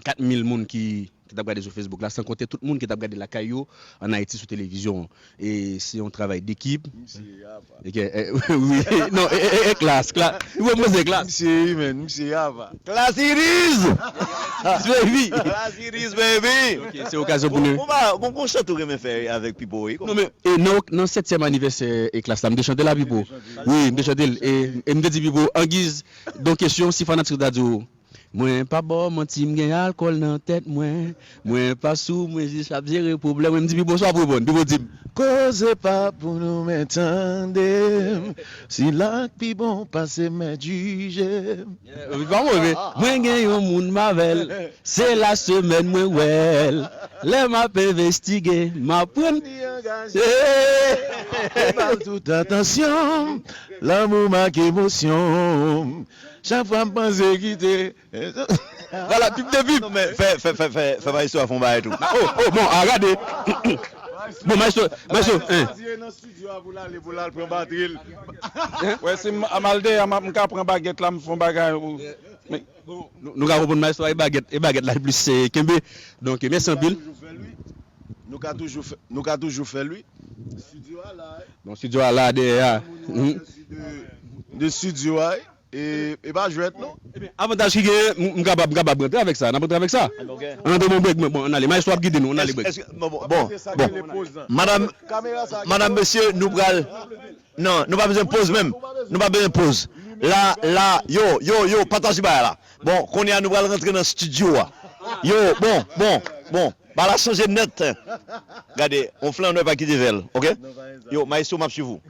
kat mil moun ki, ki t ap gade sou Facebook la, san konte tout moun ki t ap gade lakay yo ann Ayiti sou televizyon an. E se yon travay dekip. Misye apa. Ok, eh, wi, non, e, e, e, klas, klas. Wi, mwen se klas. Misye, wi, men, misye apa. Class it is! Baby! Class it is, baby! Ok, se okazyon pou nou. Bon, bon, bon, gon chante ou renmen fè avèk Pipo, wi. Non, men, e nan, nan setyèm anivèsè e klas la, m te chante la, Pipo. Wi, m te chante l. E, e m te di Pipo, angiz, donk, kesyon, si fanatik ta di w, mwen pa ba w manti, m gen alkòl nan tèt mwen. Mwen pa sou, mwen jis ap jere pwoblèm. Mwen, m di Pipo, sa w ap reponn? Pipo di m, koze pa pou nou, men tande m. Si lak pi bon pase mèt jije m. Eh, wi, pa move. Mwen gen yon moun m avè l. Se la semèn mwen wè l. Lè m ap envestige, m aprann. Eh! Ba l tout atansyon m. Lanmou m ak emosyon m. Chak fwa m panse kite. Vwala, pip de pip. Non, men fè, fè, fè, fè, fè maestro a fè yon bagay tou. Oh, oh, bon, a gade. Bon, maestro, maestro, hein. Nan estidyo a pou l ale, pou l al pran batri l. Wè, si m, m al dèyè, m, m ka pran bagèt la, m fè yon bagay. Bon, nou, nou ka konprann maestro a, e bagèt, e bagèt la plis, eh, kenbe. Donk, mèsi anpil. Nou ka toujou fè, nou ka toujou fè l, wi. Estidyo a la, eh. Bon, estidyo a la dèyè a. De, de estidyo a, eh. E, e pa jwèt, non. Ebyen, avantaj ki genyen, m, m kapab, m kapab rantre avèk sa. N ap rantre avèk sa. An rantre, bon, brèk, bon, ann ale. Maestro ap gide nou, ann ale brèk. Èske, bon, bon, bon, bon. Madanm, madanm, mesye, nou pral, non, nou pa bezwen poz menm. Nou pa bezwen poz. La, la, yo, yo, yo, pataje bagay la. Bon, kounye a nou pral rantre nan estidyo a. Yo, bon, bon, bon. Bagay la chanje nèt. Gade, on flannè pa kite vèl, ok? Yo, maestro, m ap swiv ou.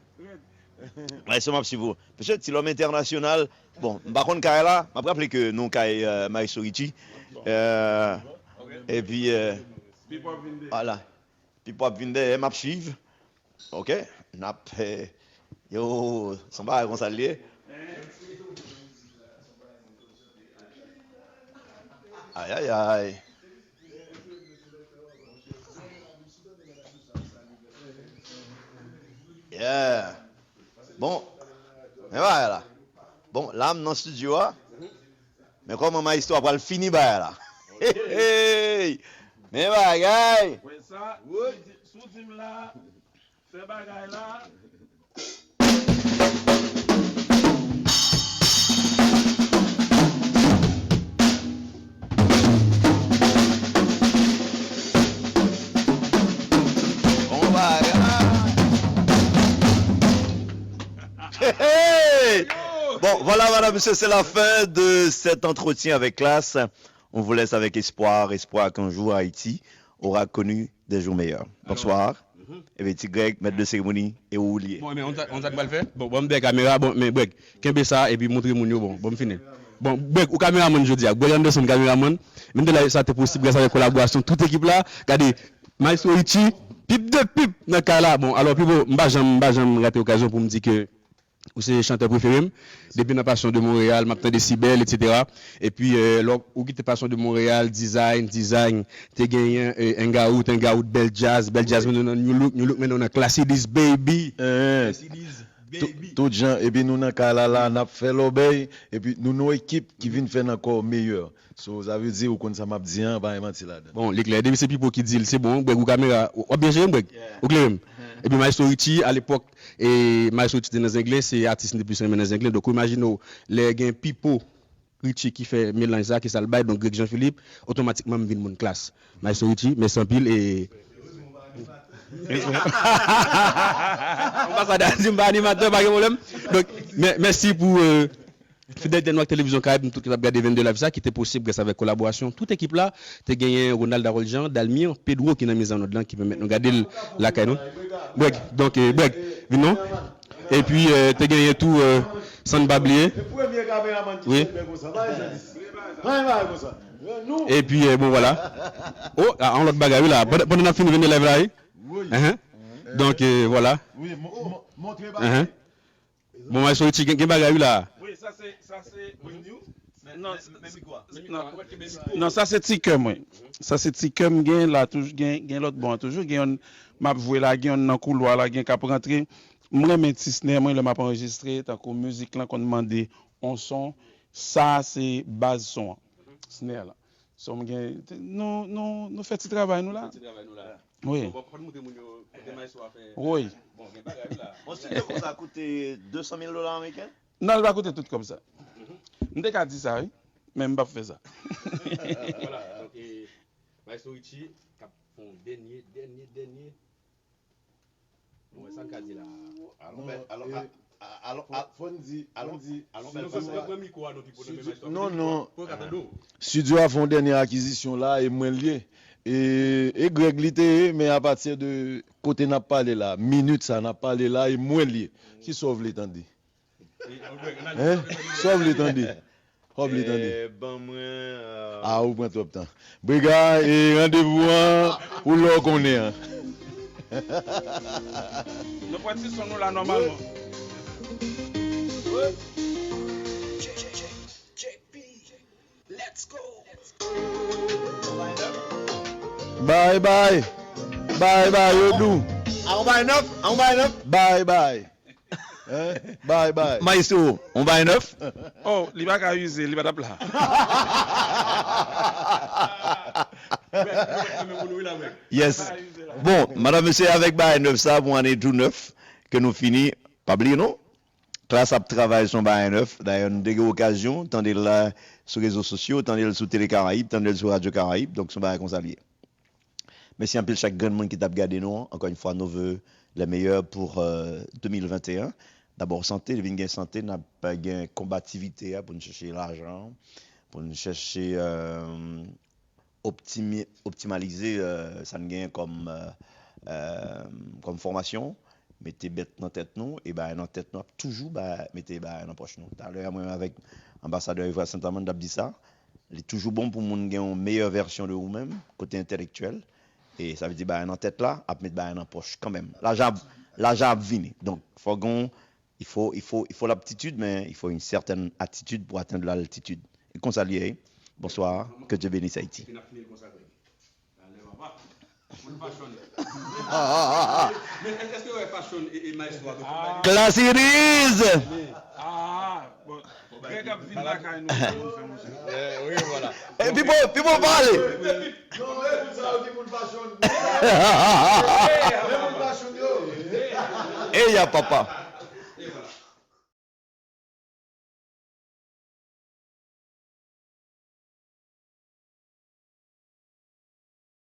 Maestro, m ap swiv ou. Mesye, Ti Lòm Entènasyonal. Bon, m pa konn kay la. M ap raple ke nou kay, euh, Maestro Richie. Euh, epi, euh, vwala. Pipo ap vin dèyè, m ap swiv. Ok? N ap, eh, yo, se yon bagay konsa l ye. Ayayay. Yeah. Bon, men bagay la. Bon, la m nan estidyo a. Men kòman maestro a pral fini bagay la? Hey, hey! Men bagay! Wè sa, si w di, si w di m la, fè bagay la. Bon bagay. Hey! Bon, voilà, madame, monsieur, c'est la fin de cet entretien avec Klass. On vous laisse avec espoir, espoir qu'un jour Haïti aura connu des jours meilleurs. Bonsoir. Ebyen, Ti Grèg, mèt de seremoni, e ou li ye. Bon, ebyen, on sa, on sa k pral fè? Bon, bon, m dèyè kamera, bon, men Grèg, kenbe sa, epi montre moun yo, bon, bon, m fini. Bon, Grèg, ou kameramann jodi a. Grèg Anderson, kameramann. Men de la, sa te posib gras avèk kolaborasyon tout ekip la. Gade, Maestro Richie, pip de pip nan kay la. Bon, alò, Pipo, m pa janm, m pa janm rate okazyon pou m di ke ou se chantè prefere m. Depi nan Passion de Montréal, m ap tande Sibèl, etsetera. Epi, euh, lè w kite Passion de Montréal, Design, Design, te genyen, euh, Hangout, Hangout, Bèl Djaz, Bèl Djaz mennen w nan New Look, New Look mennen w nan Class It Is, baby. Class It Is, baby. Tout jan, epi nou nan kay la, la, n ap fè lòbèy, epi nou, nou ekip ki vin fè n ankò meyè. So, sa vle di, ou konn sa m ap di an, pa gen manti ladan. Bon, li klè. Depi se Pipo ki di l, se bon. Grèg, ou kamera, w ap byen jere m, Grèg? Ou klere m? Epi Maestro Richie, alepòk, e Maestro Richie te nan Zenglen, se atis m te plis renmen nan Zenglen. Donk, ou imajine w, lè gen Pipo Richie ki fè melanj sa, ki sa l bay, donk Grèg Jean Philippe, otomatikman m vin moun Klass. Maestro Richie, mèsi anpil, e anbasadè a di m pa animatè, pa gen pwoblèm. Donk, mè-, mèsi pou, euh, Fidèl entènot Televizyon Karayib, nou tout ki t ap gade Vennde Live sa, ki te posib gras avèk kolaborasyon tout ekip la, te genyen Ronald Harold Jean, Dalmir, Pedro ki nan mizannòd lan, ki pèmèt nou gade l lakay nou. Breg, donk, eh, Breg, vin non. Epi, eh, te genyen tou, eh, San Pa Bliye. Wi. Epi, eh, bon, vwala. Oh, la, yon lòt bagay, wi, la. Pandan, pandan n ap fini Vennde Live la, wi. Enhen. Donk, eh, vwala. Enhen. Bon, Maestro Richie, gen, gen bagay, wi, la. Wi, sa se, sa se, non, non, non, sa se ti kè mwen. Sa se ti kè m gen la, toujou, gen, gen lòt bò an toujou. Gen yon m ap voye la, gen yon nan koulwa la, gen k ap rantre. M renmen ti snare mwen lè m ap anrejistre, tankou mizik lan konn mande yon son. Sa se baz son an. Snare la. So, m gen, nou, nou, nou fè ti travay nou la. Fè ti travay nou la. Wi. Bon, bon, fò n montre moun yo kote maestro a fè. Wi. Bon, gen bagay la. Bon, studio konsa koute de san mil dola ameriken? Non, li pa koute tout kòb sa. M te ka di sa, wi. Men m p ap fè sa. Vwala, donk, eh, Maestro Richie, k ap fè yon dènye, dènye, dènye. Bon, sa n ka di la. Alon, bèl, alon, a- a- alon, a- fò n di, fò n di, alon, bèl, studio a- pran mikwo a non, Pipo, nan men maestro. Non, non. Pou yo ka tande w. Studio a fè yon dènye akizisyon la, e mwen l ye. E, e Greg li te ye, men apati de kote n ap pale la, minit sa n ap pale la, e mwen l ye. Kisa w vle tande? Hein? Sa w vle tande? Sa w vle tande? Eh, ban mwen, euh, ah, ou pran twòp tan. Brega, e randevou an, ou lè w konnen an. Nou pran ti son nou la nòmalman. Bye bye. Bye bye, yo dou. A, on bay nèf? A, on bay nèf? Bye bye. Hein? Bye bye. Maestro, on bay nèf? Oh, li pa ka ize, li pa t ap la. Yes. Bon, madanm, mesye, avèk bay nèf sa, pou ane tou nèf, ke nou fini, pa bliye non. Klass ap travay sou yon bagay nèf. Dayè, nou te gen okazyon tande l la sou rezo sosyo, tande l sou Tele Karayib, tande l sou Radyo Karayib. Donk, se yon bagay konsa l ye. Mèsi anpil chak grenn moun ki t ap gade nou an. Encore une fois, nos vœux les meilleurs pour, euh, deux mille vingt et un. Dabò, sante, vin gen sante, n ap gen konbativite a pou n chèche lajan, pou n chèche, euh, optimi-, optimalize, euh, sa n genyen kòm, euh, euh, kòm fòmasyon, mete bèt nan tèt nou, e bagay nan tèt nou ap toujou ba, mete bagay nan pòch nou. Talè a, mwen avèk anbasadè Evra Saint-Amand t ap di sa, li toujou bon pou moun gen yon meyè vèsyon de ou menm, kote entèlektyèl, e sa vle di bagay nan tèt la, ap met bagay nan pòch kanmenm. Lajan ap, lajan ap vini. Donk, fò gen yon Il faut, il faut, il faut l'aptitude, mais il faut une certaine attitude pour atteindre l'altitude. E konsa l ye, wi. Bonsoir, que Dieu bénisse Haïti. Epi n ap fini l konsa, Greg. Ale, papa. Moun fashion. Men èske w wè fashion e, e maestro a tou? Class it is! Ah, bon. Greg ap vin lakay nou, nou fè, monchè. Eh, wi, vwala. Eh, Pipo, Pipo, pale! Non, e tout sa yo ki moun fashion. E moun fashion yo. Eya, papa.